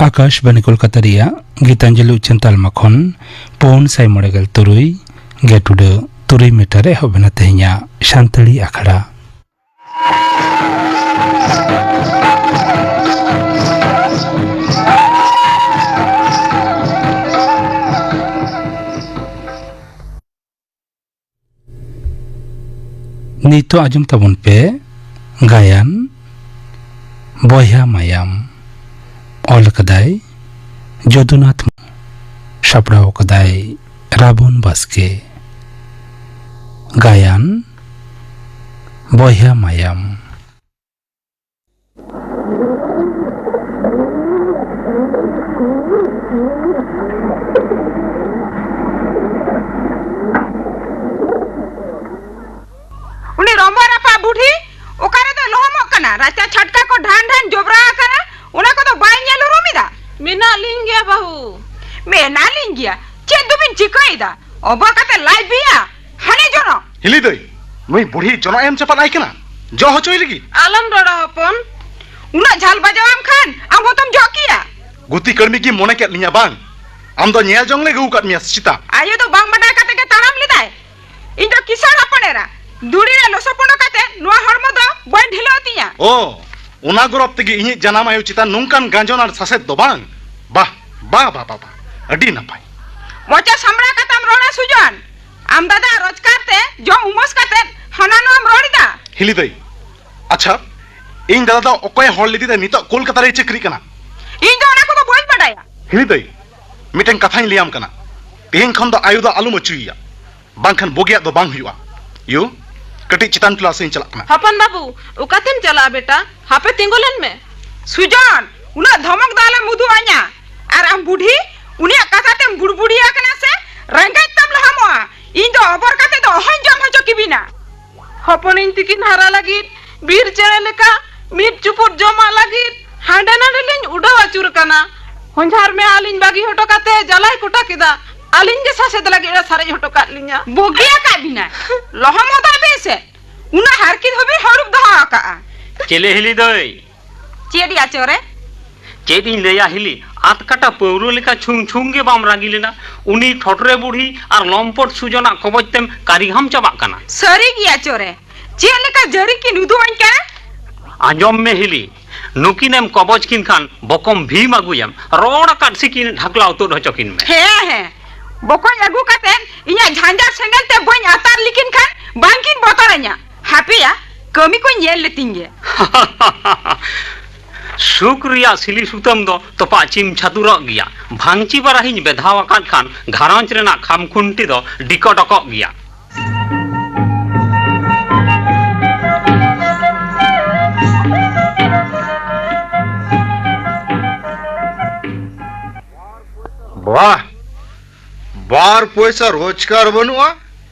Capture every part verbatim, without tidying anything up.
ᱟᱠᱟᱥᱵᱟᱱᱤ ᱠᱳᱞᱠᱟᱛᱟ ᱨᱮᱭᱟᱜ ᱜᱤᱛᱟᱧᱡᱚᱞᱤ ᱩᱪᱷᱟᱹᱱ ᱛᱟᱞᱢᱟ ᱠᱷᱚᱱ ᱯᱩᱱ ᱥᱟᱭ ᱢᱚᱬᱮ ᱜᱮᱞ ᱛᱩᱨᱩᱭ ᱜᱮᱴᱩᱰᱟᱹ ᱛᱩᱨᱩᱭ ᱢᱤᱴᱟᱨ ᱨᱮ ᱮᱦᱚᱵ ᱮᱱᱟ ᱛᱮᱦᱮᱧᱟᱜ ᱥᱟᱱᱛᱟᱲᱤ ᱟᱠᱷᱲᱟ᱾ ᱱᱤᱛᱚᱜ ᱟᱸᱡᱚᱢ ᱛᱟᱵᱚᱱ ᱯᱮ ᱜᱟᱭᱟᱱ ᱵᱚᱭᱦᱟ ᱢᱟᱭᱟᱢ, ᱚᱞ ᱠᱟᱫᱟᱭ ᱡᱚᱫᱩᱱᱟᱛᱷ, ᱥᱟᱯᱲᱟᱣ ᱠᱟᱫᱟᱭ ᱨᱟᱵᱚᱱ ᱵᱟᱥᱠᱮ᱾ ᱜᱟᱭᱟᱱ ᱵᱚᱭᱦᱟ ᱢᱟᱭᱟᱢ᱾ ᱩᱱᱤ ᱨᱚᱢᱵᱚ ᱨᱟᱯᱟᱜ ᱵᱩᱰᱷᱤ ᱚᱠᱟ ᱨᱮᱫᱚ ᱞᱚᱦᱚᱢᱚᱜ ᱠᱟᱱᱟ? ᱨᱟᱪᱟ ᱪᱷᱟᱴᱠᱟ ᱠᱚ ᱰᱷᱟᱱ ᱰᱷᱟᱱ ᱡᱚᱵᱽᱨᱟ ᱟᱠᱟᱱᱟ, ᱚᱱᱟ ᱠᱚᱫᱚ ᱵᱟᱭ ᱧᱮᱞ ᱩᱨᱩᱢ ᱮᱫᱟ? ᱢᱮᱱᱟᱜ ᱞᱤᱧ ᱜᱮᱭᱟ ᱵᱟᱹᱦᱩ᱾ ᱢᱮᱱᱟᱜ ᱞᱤᱧ ᱜᱮᱭᱟ? ᱪᱮᱫ ᱫᱚᱵᱤᱱ ᱪᱤᱠᱟᱹᱭᱮᱫᱟ? ᱚᱵᱚᱨ ᱠᱟᱛᱮ ᱞᱟᱡ ᱵᱤᱭᱟ, ᱦᱟᱱᱮ ᱡᱚᱱᱚᱜ᱾ ᱦᱤᱞᱤ ᱫᱟᱹᱭ, ᱱᱩᱭ ᱵᱩᱲᱦᱤ ᱡᱚᱱᱚᱜ ᱮᱢ ᱪᱟᱯᱟᱫ ᱟᱭ ᱠᱟᱱᱟ, ᱡᱚ ᱦᱚᱪᱚᱭ ᱞᱟᱹᱜᱤᱫ᱾ ᱟᱞᱚᱢ ᱨᱚᱲᱟ ᱦᱚᱯᱚᱱ᱾ ᱩᱱᱟᱹᱜ ᱡᱷᱟᱞ ᱵᱟᱡᱟᱣᱟᱢ ᱠᱷᱟᱱ ᱟᱢ ᱦᱚᱸᱛᱚᱢ ᱡᱚᱜ ᱠᱮᱭᱟ᱾ ᱜᱩᱛᱤ ᱠᱟᱹᱲᱢᱤ ᱜᱮᱢ ᱢᱚᱱᱮ ᱠᱮᱫ ᱞᱤᱧᱟ ᱵᱟᱝ? ᱟᱢ ᱫᱚ ᱧᱮᱞ ᱡᱚᱝ ᱞᱮ ᱟᱹᱜᱩ ᱟᱠᱟᱫ ᱢᱮᱭᱟ ᱥᱮ ᱪᱮᱛᱟ? ᱟᱭᱳ ᱫᱚ ᱵᱟᱝ ᱵᱟᱰᱟᱭ ᱠᱟᱛᱮ ᱜᱮ ᱛᱟᱲᱟᱢ ᱞᱮᱫᱟᱭ᱾ ᱤᱧ ᱫᱚ ᱠᱤᱥᱟᱹᱬ ᱦᱚᱯᱚᱱ ᱮᱨᱟ, ᱫᱩᱲᱤ ᱨᱮ ᱞᱚᱥᱚᱯᱚᱱᱚ ᱠᱟᱛᱮ ᱱᱚᱣᱟ ᱦᱚᱲᱢᱚ ᱫᱚ ᱵᱟᱹᱧ ᱰᱷᱤᱞᱟᱹᱣ ᱛᱤᱧᱟ᱾ ᱚ, ᱚᱱᱟ ᱜᱚᱨᱚᱵ ᱛᱮᱜᱮ ᱤᱧᱤᱡ ᱡᱟᱱᱟᱢ ᱟᱭᱳ ᱪᱮᱛᱟᱱ ᱱᱚᱝᱠᱟᱱ ᱜᱟᱸᱡᱚᱱ ᱟᱨ ᱥᱟᱥᱮᱛ ᱫᱚ ᱵᱟᱝ? ᱵᱟᱦ, ᱵᱟᱦ, ᱵᱟᱦ, ᱵᱟᱦ, ᱵᱟᱦ, ᱟᱹᱰᱤ ᱱᱟᱯᱟᱭ᱾ ᱢᱚᱪᱟ ᱥᱟᱢᱲᱟ ᱠᱟᱛᱮᱢ ᱨᱚᱲᱟ ᱥᱩᱡᱚᱱ᱾ ᱟᱢ ᱫᱟᱫᱟ ᱨᱳᱡᱽᱜᱟᱨ ᱛᱮ ᱡᱚᱢ ᱩᱢᱟᱹᱥ ᱠᱟᱛᱮ ᱦᱟᱱᱟ ᱱᱚᱣᱟᱢ ᱨᱚᱲ ᱮᱫᱟ᱾ ᱦᱤᱞᱤ ᱫᱟᱹᱭ, ᱟᱪᱪᱷᱟ, ᱤᱧ ᱫᱟᱫᱟ ᱫᱚ ᱚᱠᱚᱭᱮ ᱦᱚᱲ ᱞᱮᱫᱮ ᱛᱮ ᱱᱤᱛᱚᱜ ᱠᱳᱞᱠᱟᱛᱟ ᱨᱮᱭ ᱪᱟᱹᱠᱨᱤᱜ ᱠᱟᱱᱟ? ᱤᱧ ᱫᱚ ᱚᱱᱟ ᱠᱚᱫᱚ ᱵᱟᱹᱧ ᱵᱟᱰᱟᱭᱟ᱾ ᱦᱤᱞᱤ ᱫᱟᱹᱭ, ᱢᱤᱫᱴᱮᱱ ᱠᱟᱛᱷᱟᱧ ᱞᱟᱹᱭᱟᱢ ᱠᱟᱱᱟ, ᱛᱮᱦᱮᱧ ᱠᱷᱚᱱ ᱫᱚ ᱟᱭᱳ ᱫᱚ ᱟᱞᱚᱢ ᱟᱹᱪᱩᱭᱮᱭᱟ, ᱵᱟᱝᱠᱷᱟᱱ ᱵᱩᱜᱤᱭᱟᱜ ᱫᱚ ᱵᱟᱝ ᱦᱩᱭᱩᱜᱼᱟ᱾ ᱭᱩ, ᱠᱟᱹᱴᱤᱡ ᱪᱮᱛᱟᱱ ᱠᱞᱟᱥ ᱤᱧ ᱪᱟᱞᱟᱜ ᱠᱟᱱᱟ᱾ ᱦᱚᱯᱚᱱ ᱵᱟᱹᱵᱩ, ᱚᱠᱟᱛᱮᱢ ᱪᱟᱞᱟᱜᱼᱟ ᱵᱮᱴᱟ? ᱦᱟᱯᱮ ᱛᱤᱸᱜᱩ ᱞᱮᱱ ᱢᱮ᱾ ᱥᱩᱡᱚᱱ, ᱩᱱᱟᱹᱜ ᱫᱷᱚᱢᱚᱠ ᱫᱚ ᱟᱞᱚᱢ ᱩᱫᱩᱜ ᱟᱹᱧᱟ᱾ ᱟᱨ ᱟᱢ ᱵᱩᱰᱷᱤ, ᱩᱱᱤᱭᱟᱜ ᱠᱟᱛᱷᱟ ᱛᱮᱢ ᱵᱩᱲᱵᱩᱲᱤᱭᱟ ᱠᱟᱱᱟ ᱥᱮ? ᱨᱮᱸᱜᱮᱡ ᱛᱟᱢ ᱞᱚᱦᱟᱢᱚᱜᱼᱟ᱾ ᱤᱧ ᱫᱚ ᱚᱵᱚᱨ ᱠᱟᱛᱮ ᱫᱚ ᱚᱦᱚᱧ ᱡᱚᱢ ᱦᱚᱪᱚ ᱠᱤᱵᱤᱱᱟ᱾ ᱦᱚᱯᱚᱱᱤᱧ ᱛᱤᱠᱤᱱ ᱦᱟᱨᱟ ᱞᱟᱹᱜᱤᱫ ᱵᱤᱨ ᱪᱮᱬᱮ ᱞᱮᱠᱟ ᱢᱤᱫ ᱪᱩᱯᱩᱫ ᱡᱚᱢᱟᱜ ᱞᱟᱹᱜᱤᱫ ᱦᱟᱸᱰᱮ ᱱᱟᱰᱮ ᱞᱤᱧ ᱩᱰᱟᱹᱣ ᱟᱹᱪᱩᱨ ᱟᱠᱟᱱᱟ᱾ ᱦᱚᱧᱦᱟᱨ ᱢᱮ ᱟᱹᱞᱤᱧ ᱵᱟᱹᱜᱤ ᱦᱚᱴᱚ ᱠᱟᱛᱮ ᱡᱟᱞᱟᱭ ᱠᱚᱴᱟ ᱠᱮᱫᱟ᱾ ᱟᱹᱞᱤᱧ ᱜᱮ ᱥᱟᱥᱮᱛ ᱞᱟᱹᱜᱤᱫ ᱮ ᱥᱟᱨᱮᱡ ᱦᱚᱴᱚ ᱠᱟᱫ ᱞᱤᱧᱟ᱾ ᱵᱩᱜᱤ ᱟᱠᱟᱫ ᱵᱤᱱᱟ᱾ ᱞᱚᱦᱚᱢ ᱦᱚᱫᱚᱜ ᱵᱤᱱ ᱥᱮ᱾ ᱩᱱᱟᱹᱜ ᱦᱟᱨᱠᱮᱛ ᱦᱚᱸᱵᱤᱱ ᱦᱟᱹᱨᱩᱵ ᱫᱚᱦᱚ ᱟᱠᱟᱜᱼᱟ᱾ ᱪᱮᱞᱮ ᱦᱤᱞᱤ ᱫᱟᱹᱭ? ᱪᱮᱫ ᱭᱟ ᱪᱚᱨᱮ? ᱪᱮᱫ ᱤᱧ ᱞᱟᱹᱭᱟ ᱦᱤᱞᱤ, ᱟᱛ ᱠᱟᱴᱟ ᱯᱟᱹᱣᱨᱟᱹ ᱞᱮᱠᱟ ᱪᱷᱩᱝ ᱪᱷᱩᱝ ᱜᱮ ᱵᱟᱢ ᱨᱟᱹᱜᱤ ᱞᱮᱱᱟ᱾ ᱩᱱᱤ ᱴᱷᱚᱴᱨᱮ ᱵᱩᱲᱦᱤ ᱟᱨ ᱞᱚᱢᱯᱚᱴ ᱥᱩᱡᱚᱱᱟᱜ ᱠᱚᱵᱚᱡ ᱛᱮᱢ ᱠᱟᱹᱨᱤᱜᱷᱟᱢ ᱪᱟᱵᱟᱜ ᱠᱟᱱᱟ᱾ ᱥᱟᱹᱨᱤ ᱜᱮᱭᱟ ᱪᱚᱨᱮ, ᱪᱮᱫ ᱞᱮᱠᱟ ᱡᱟᱹᱨᱤ ᱠᱤᱱ ᱩᱫᱩᱜ ᱟᱹᱧ ᱠᱟᱱᱟ᱾ ᱟᱸᱡᱚᱢ ᱢᱮ ᱦᱤᱞᱤ, ᱱᱩᱠᱤᱱᱮᱢ ᱠᱚᱵᱚᱡ ᱠᱤᱱ ᱠᱷᱟᱱ ᱵᱚᱠᱚᱢ ᱵᱷᱤᱢ ᱟᱹᱜᱩᱭᱮᱢ, ᱨᱚᱲ ᱟᱠᱟᱫ ᱥᱤᱠᱤᱱ ᱰᱷᱟᱠᱞᱟ ᱩᱛᱩᱫ ᱦᱚᱪᱚ ᱠᱤᱱ ᱢᱮ᱾ ᱦᱮᱸ, ᱦᱮᱸ, ᱵᱚᱠᱚᱧ ᱟᱹᱜᱩ ᱠᱟᱛᱮ ᱤᱧᱟᱹᱜ ᱡᱷᱟᱸᱡᱟᱨ ᱥᱮᱸᱜᱮᱞ ᱛᱮ ᱵᱟᱹᱧ ᱟᱛᱟᱨ ᱞᱮᱠᱤᱱ ᱠᱷᱟᱱ ᱵᱟᱝᱠᱤᱱ ᱵᱚᱛᱚᱨᱟᱹᱧᱟ᱾ ᱦᱟᱯᱮᱭᱟ, ᱠᱟᱹᱢᱤ ᱠᱚᱧ ᱧᱮᱞ ᱞᱮᱛᱤᱧ ᱜᱮ᱾ ᱥᱩᱠ ᱨᱮᱭᱟᱜ ᱥᱤᱞᱤ ᱥᱩᱛᱟᱹᱢ ᱫᱚ ᱛᱚᱯᱟᱜ ᱪᱤᱢ ᱪᱷᱟᱹᱛᱩᱨᱚᱜ ᱜᱮᱭᱟ᱾ ᱵᱷᱟᱝᱪᱤ ᱵᱟᱨᱟᱦᱤᱧ ᱵᱮᱫᱷᱟᱣ ᱟᱠᱟᱫ ᱠᱷᱟᱱ ᱜᱷᱟᱨᱚᱸᱡᱽ ᱨᱮᱱᱟᱜ ᱠᱷᱟᱢᱠᱷᱩᱱᱴᱤ ᱫᱚ ᱰᱤᱠᱚᱰᱚᱠᱚᱜ ᱜᱮᱭᱟ᱾ ᱵᱟᱦ, ᱵᱟᱨ ᱯᱚᱭᱥᱟ ᱨᱳᱡᱽᱜᱟᱨ ᱵᱟᱹᱱᱩᱜᱼᱟ,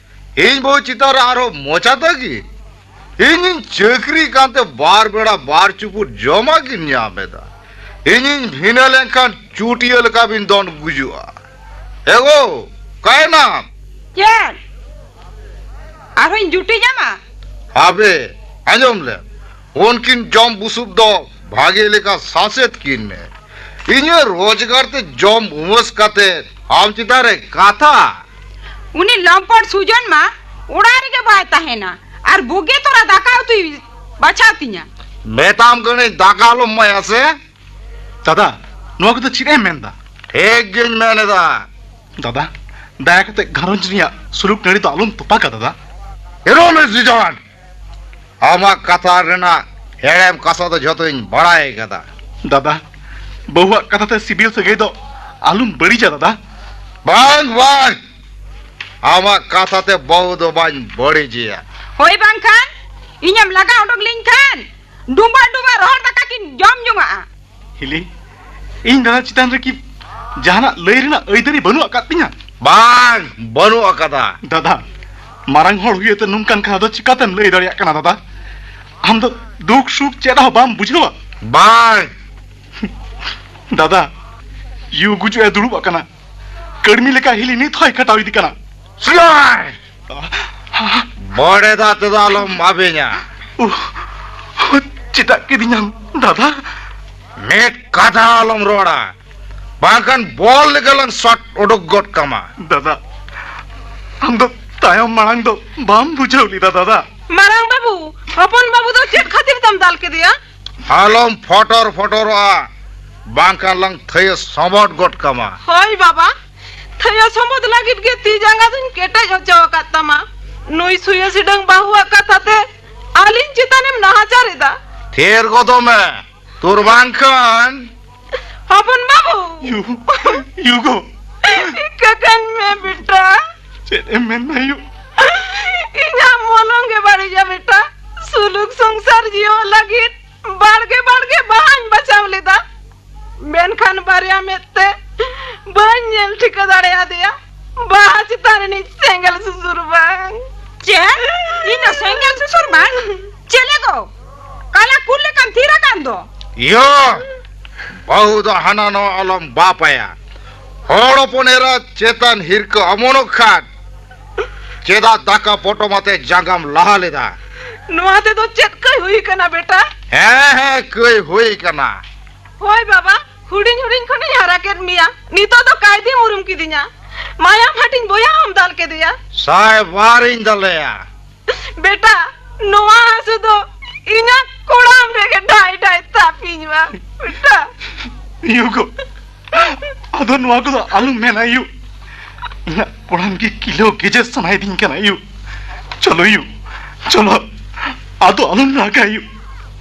ᱤᱧ ᱵᱟᱹᱦᱩ ᱪᱮᱛᱟᱱ ᱨᱮ ᱟᱨᱦᱚᱸ ᱢᱚᱪᱟ ᱛᱟᱹᱠᱤᱱ᱾ ᱤᱧᱤᱧ ᱪᱟᱹᱠᱨᱤ ᱠᱟᱱᱛᱮ ᱵᱟᱨ ᱵᱮᱲᱟ ᱵᱟᱨ ᱪᱩᱯᱩᱫ ᱡᱚᱢᱟᱜ ᱜᱤᱧ ᱧᱟᱢ ᱮᱫᱟ᱾ ᱤᱧᱤᱧ ᱵᱷᱤᱱᱟᱹ ᱞᱮᱱᱠᱷᱟᱱ ᱪᱩᱴᱤᱭᱟᱹ ᱞᱮᱠᱟ ᱵᱤᱱ ᱫᱚᱱ ᱜᱩᱡᱩᱜᱼᱟ᱾ ᱮᱜᱳ, ᱚᱠᱟᱭᱮᱱᱟᱢ? ᱪᱮᱫ? ᱟᱨᱦᱚᱸᱧ ᱡᱩᱴᱤ ᱧᱟᱢᱟ? ᱦᱟᱯᱮ, ᱟᱸᱡᱚᱢ ᱞᱮᱢ᱾ ᱩᱱᱠᱤᱱ ᱡᱚᱢ ᱵᱩᱥᱩᱵ ᱫᱚ ᱵᱷᱟᱜᱮ ᱞᱮᱠᱟ ᱥᱟᱥᱮᱛ ᱠᱤᱱ ᱢᱮ᱾ ᱤᱧᱟᱹᱜ ᱨᱳᱡᱽᱜᱟᱨ ᱛᱮ ᱡᱚᱢ ᱩᱢᱟᱹᱥ ᱠᱟᱛᱮ ᱟᱢ ᱪᱮᱛᱟᱱ ᱨᱮ ᱠᱟᱛᱷᱟ᱾ ᱩᱱᱤ ᱞᱚᱢᱯᱚᱴ ᱥᱩᱡᱚᱱ ᱢᱟ ᱚᱲᱟᱜ ᱨᱮᱜᱮ ᱵᱟᱭ ᱛᱟᱦᱮᱱᱟ ᱟᱨ ᱵᱩᱜᱤ ᱛᱚᱨᱟ ᱫᱟᱠᱟ ᱩᱛᱩᱭ ᱵᱟᱪᱷᱟᱣ ᱛᱤᱧᱟ᱾ ᱢᱮᱛᱟᱢ ᱠᱟᱹᱱᱟᱹᱧ ᱫᱟᱠᱟ ᱟᱞᱚᱢ ᱮᱢᱟᱭᱟ ᱥᱮ᱾ ᱫᱟᱫᱟ, ᱱᱚᱣᱟ ᱠᱚᱫᱚ ᱪᱮᱫ ᱮᱢ ᱢᱮᱱᱫᱟ? ᱴᱷᱤᱠ ᱜᱤᱧ ᱢᱮᱱ ᱮᱫᱟ᱾ ᱫᱟᱫᱟ, ᱫᱟᱭᱟ ᱠᱟᱛᱮ ᱜᱷᱟᱨᱚᱸᱡᱽ ᱨᱮᱭᱟᱜ ᱥᱩᱞᱩᱠ ᱱᱟᱹᱲᱤ ᱫᱚ ᱟᱞᱚᱢ ᱛᱚᱯᱟᱜᱟ ᱫᱟᱫᱟ᱾ ᱦᱤᱨᱳ ᱢᱤᱥ ᱡᱤᱡᱚᱱ, ᱟᱢᱟᱜ ᱠᱟᱛᱷᱟ ᱨᱮᱱᱟᱜ ᱦᱮᱲᱮᱢ ᱠᱟᱛᱷᱟ ᱫᱚ ᱡᱷᱚᱛᱚᱧ ᱵᱟᱲᱟᱭ ᱠᱟᱫᱟ᱾ ᱫᱟᱫᱟ, ᱵᱟᱹᱦᱩᱣᱟᱜ ᱠᱟᱛᱷᱟ ᱛᱮ ᱥᱤᱵᱤᱞ ᱥᱟᱹᱜᱟᱹᱭ ᱫᱚ ᱟᱞᱚᱢ ᱵᱟᱹᱲᱤᱡᱟ ᱫᱟᱫᱟ᱾ ᱵᱟᱝ, ᱵᱟᱝ, ᱟᱢᱟᱜ ᱠᱟᱛᱷᱟ ᱛᱮ ᱵᱟᱹᱦᱩ ᱫᱚ ᱵᱟᱹᱧ ᱵᱟᱹᱲᱤᱡᱮᱭᱟ᱾ ᱦᱳᱭ ᱵᱟᱝᱠᱷᱟᱱ ᱤᱧᱮᱢ ᱞᱟᱜᱟ ᱩᱰᱩᱠ ᱞᱤᱧ ᱠᱷᱟᱱ ᱰᱩᱸᱵᱟᱹ ᱰᱩᱸᱵᱟᱹ ᱨᱚᱦᱚᱲ ᱫᱟᱠᱟ ᱠᱤᱱ ᱡᱚᱢ ᱡᱚᱝᱟᱜᱼᱟ᱾ ᱦᱤᱞᱤ, ᱤᱧ ᱫᱟᱫᱟ ᱪᱮᱛᱟᱱ ᱨᱮ ᱠᱤ ᱡᱟᱦᱟᱱᱟᱜ ᱞᱟᱹᱭ ᱨᱮᱱᱟᱜ ᱟᱹᱭᱫᱟᱹᱨᱤ ᱵᱟᱹᱱᱩᱜ ᱟᱠᱟᱫ ᱛᱤᱧᱟ? ᱵᱟᱝ, ᱵᱟᱹᱱᱩᱜ ᱟᱠᱟᱫᱟ᱾ ᱫᱟᱫᱟ, ᱢᱟᱨᱟᱝ ᱦᱚᱲ ᱦᱩᱭ ᱟᱛᱮ ᱱᱚᱝᱠᱟᱱ ᱠᱟᱛᱷᱟ ᱫᱚ ᱪᱤᱠᱟᱛᱮᱢ ᱞᱟᱹᱭ ᱫᱟᱲᱮᱭᱟᱜ ᱠᱟᱱᱟ ᱫᱟᱫᱟ? ᱟᱢ ᱫᱚ ᱫᱩᱠ ᱥᱩᱠ ᱪᱮᱫ ᱦᱚᱸ ᱵᱟᱢ ᱵᱩᱡᱷᱟᱹᱣᱟ? ᱵᱟᱝ᱾ ᱫᱟᱫᱟ, ᱭᱩ ᱜᱩᱡᱩᱜ ᱮ ᱫᱩᱲᱩᱵ ᱟᱠᱟᱱᱟ᱾ ᱠᱟᱹᱲᱢᱤ ᱞᱮᱠᱟ ᱦᱤᱞᱤ ᱱᱤᱛ ᱦᱚᱸᱭ ᱠᱷᱟᱴᱟᱣ ᱤᱫᱤ ᱠᱟᱱᱟ᱾ ᱥᱤᱭᱟᱭ! ᱵᱚᱲᱮ ᱫᱟ ᱛᱮᱫᱚ ᱟᱞᱚᱢ ᱟᱵᱮᱧᱟ᱾ ᱩᱦ, ᱪᱮᱫᱟᱜ ᱠᱤᱫᱤᱧᱟᱢ ᱫᱟᱫᱟ? ᱢᱤᱫ ᱠᱟᱛᱷᱟ ᱟᱞᱚᱢ ᱨᱚᱲᱟ, ᱵᱟᱝᱠᱷᱟᱱ ᱵᱚᱞ ᱞᱮᱠᱟ ᱞᱟᱝ ᱥᱚᱴ ᱩᱰᱩᱠ ᱜᱚᱫ ᱠᱟᱢᱟ᱾ ᱫᱟᱫᱟ, ᱟᱢ ᱫᱚ ᱛᱟᱭᱚᱢ ᱢᱟᱲᱟᱝ ᱫᱚ ᱵᱟᱢ ᱵᱩᱡᱷᱟᱹᱣ ᱞᱮᱫᱟ ᱫᱟᱫᱟ᱾ ᱢᱟᱨᱟᱝ ᱵᱟᱹᱵᱩ, ᱦᱚᱯᱚᱱ ᱵᱟᱹᱵᱩ ᱫᱚ ᱪᱮᱫ ᱠᱷᱟᱹᱛᱤᱨ ᱛᱮᱢ ᱫᱟᱞ ᱠᱮᱫᱮᱭᱟ? ᱟᱞᱚᱢ ᱯᱷᱚᱴᱚᱨ ᱯᱷᱚᱴᱚᱨᱚᱜᱼᱟ, ᱵᱟᱝᱠᱷᱟᱱ ᱞᱟᱝ ᱛᱷᱟᱹᱭᱟᱹ ᱥᱚᱢᱚᱴ ᱜᱚᱫ ᱠᱟᱢᱟ᱾ ᱦᱳᱭ ᱵᱟᱵᱟ, ᱛᱷᱟᱹᱭᱟᱹ ᱥᱚᱢᱚᱫ ᱞᱟᱹᱜᱤᱫ ᱜᱮ ᱛᱤ ᱡᱟᱸᱜᱟ ᱫᱩᱧ ᱠᱮᱴᱮᱡ ᱦᱚᱪᱚ ᱟᱠᱟᱫ ᱛᱟᱢᱟ᱾ ᱱᱩᱭ ᱥᱩᱭᱟᱹ ᱥᱤᱰᱟᱹᱝ ᱵᱟᱹᱦᱩᱣᱟᱜ ᱠᱟᱛᱷᱟ ᱛᱮ ᱟᱹᱞᱤᱧ ᱪᱮᱛᱟᱱᱮᱢ ᱱᱟᱦᱟᱪᱟᱨ ᱮᱫᱟ᱾ ᱛᱷᱤᱨ ᱜᱚᱫᱚᱜ ᱢᱮ, ᱛᱩᱨ ᱵᱟᱝᱠᱷᱟᱱ᱾ ᱦᱚᱯᱚᱱ ᱵᱟᱹᱵᱩ! ᱭᱩ, ᱭᱩ ᱜᱚ! ᱤᱠᱟᱹ ᱠᱟᱹᱧ ᱢᱮ ᱵᱮᱴᱟ᱾ ᱪᱮᱫ ᱮᱢ ᱢᱮᱱᱫᱟ ᱭᱩ? ᱤᱧᱟᱜ ᱢᱚᱞᱚᱝ ᱜᱮ ᱵᱟᱹᱲᱤᱡᱟ ᱵᱮᱴᱟ᱾ ᱥᱩᱞᱩᱠ ᱥᱚᱝᱥᱟᱨ ᱡᱤᱭᱚᱱ ᱞᱟᱹᱜᱤᱫ ᱵᱟᱲᱜᱮ ᱵᱟᱲᱜᱮ ᱵᱟᱦᱟᱧ ᱵᱟᱪᱷᱟᱣ ᱞᱮᱫᱟ, ᱢᱮᱱᱠᱷᱟᱱ ᱵᱟᱨᱭᱟ ᱢᱮᱫ ᱛᱮ ᱵᱟᱹᱧ ᱧᱮᱞ ᱴᱷᱤᱠᱟᱹ ᱫᱟᱲᱮᱭᱟᱫᱮᱭᱟ᱾ ᱵᱟᱦᱟ ᱪᱮᱛᱟᱱ ᱨᱤᱱᱤᱡ ᱥᱮᱸᱜᱮᱞ ᱥᱩᱥᱩᱨ ᱵᱟᱝ᱾ ᱪᱮᱫ? ᱤᱧ ᱫᱚ ᱥᱮᱸᱜᱮᱞ ᱥᱩᱥᱩᱨ ᱵᱟᱝ? ᱪᱮᱞᱮ ᱜᱚ? ᱠᱟᱞᱟ ᱠᱩᱞ ᱞᱮᱠᱟᱢ ᱛᱷᱤᱨ ᱟᱠᱟᱱ ᱫᱚ? ᱤᱭᱟᱹ! ᱵᱟᱹᱦᱩ ᱫᱚ ᱦᱟᱱᱟ ᱱᱚᱣᱟ ᱟᱞᱚᱢ ᱵᱟᱯᱟᱭᱟ᱾ ᱦᱚᱲ ᱦᱚᱯᱚᱱ ᱮᱨᱟ ᱪᱮᱛᱟᱱ ᱦᱤᱨᱠᱟᱹ ᱚᱢᱚᱱᱚᱜ ᱠᱷᱟᱱ ᱪᱮᱫᱟᱜ ᱫᱟᱠᱟ ᱯᱚᱴᱚᱢ ᱟᱛᱮ ᱡᱟᱸᱜᱟᱢ ᱞᱟᱦᱟ ᱞᱮᱫᱟ? ᱱᱚᱣᱟ ᱛᱮᱫᱚ ᱪᱮᱫ ᱠᱟᱹᱭ ᱦᱩᱭ ᱠᱟᱱᱟ ᱵᱮᱴᱟ? ᱦᱮᱸ, ᱦᱮᱸ, ᱠᱟᱹᱭ ᱦᱩᱭ ᱠᱟᱱᱟ᱾ ᱦᱳᱭ ᱵᱟᱵᱟ, ᱦᱩᱰᱤᱧ ᱦᱩᱰᱤᱧ ᱠᱷᱚᱱᱤᱧ ᱦᱟᱨᱟ ᱠᱮᱫ ᱢᱮᱭᱟ, ᱱᱤᱛᱚᱜ ᱫᱚ ᱠᱟᱭᱫᱤᱢ ᱩᱨᱩᱢ ᱠᱤᱫᱤᱧᱟ᱾ ᱢᱟᱭᱟᱢ ᱦᱟᱹᱴᱤᱧ ᱵᱚᱭᱦᱟ ᱦᱚᱸᱢ ᱫᱟᱞ ᱠᱮᱫᱮᱭᱟ᱾ ᱥᱟᱭ ᱵᱟᱨᱤᱧ ᱫᱟᱞᱮᱭᱟ᱾ ᱵᱮᱴᱟ, ᱱᱚᱣᱟ ᱦᱟᱹᱥᱩ ᱫᱚ ᱤᱧᱟᱜ ᱠᱚᱲᱟᱢ ᱨᱮᱜᱮ ᱰᱷᱟᱭ ᱰᱷᱟᱭ ᱛᱟᱯᱤᱧ ᱢᱟ, ᱵᱮᱴᱟ᱾ ᱭᱩ ᱜᱚ, ᱟᱫᱚ ᱱᱚᱣᱟ ᱠᱚᱫᱚ ᱟᱞᱚᱢ ᱢᱮᱱᱟ ᱭᱩ᱾ ᱤᱧᱟᱜ ᱠᱚᱲᱟᱢ ᱜᱮ ᱠᱤᱞᱟᱹᱣ ᱜᱮᱡᱮᱨ ᱥᱟᱱᱟᱭᱮᱫᱤᱧ ᱠᱟᱱᱟ ᱭᱩ᱾ ᱪᱚᱞᱚ ᱭᱩ, ᱪᱚᱞᱚ, ᱟᱫᱚ ᱟᱞᱚᱢ ᱨᱟᱜᱟ ᱭᱩ᱾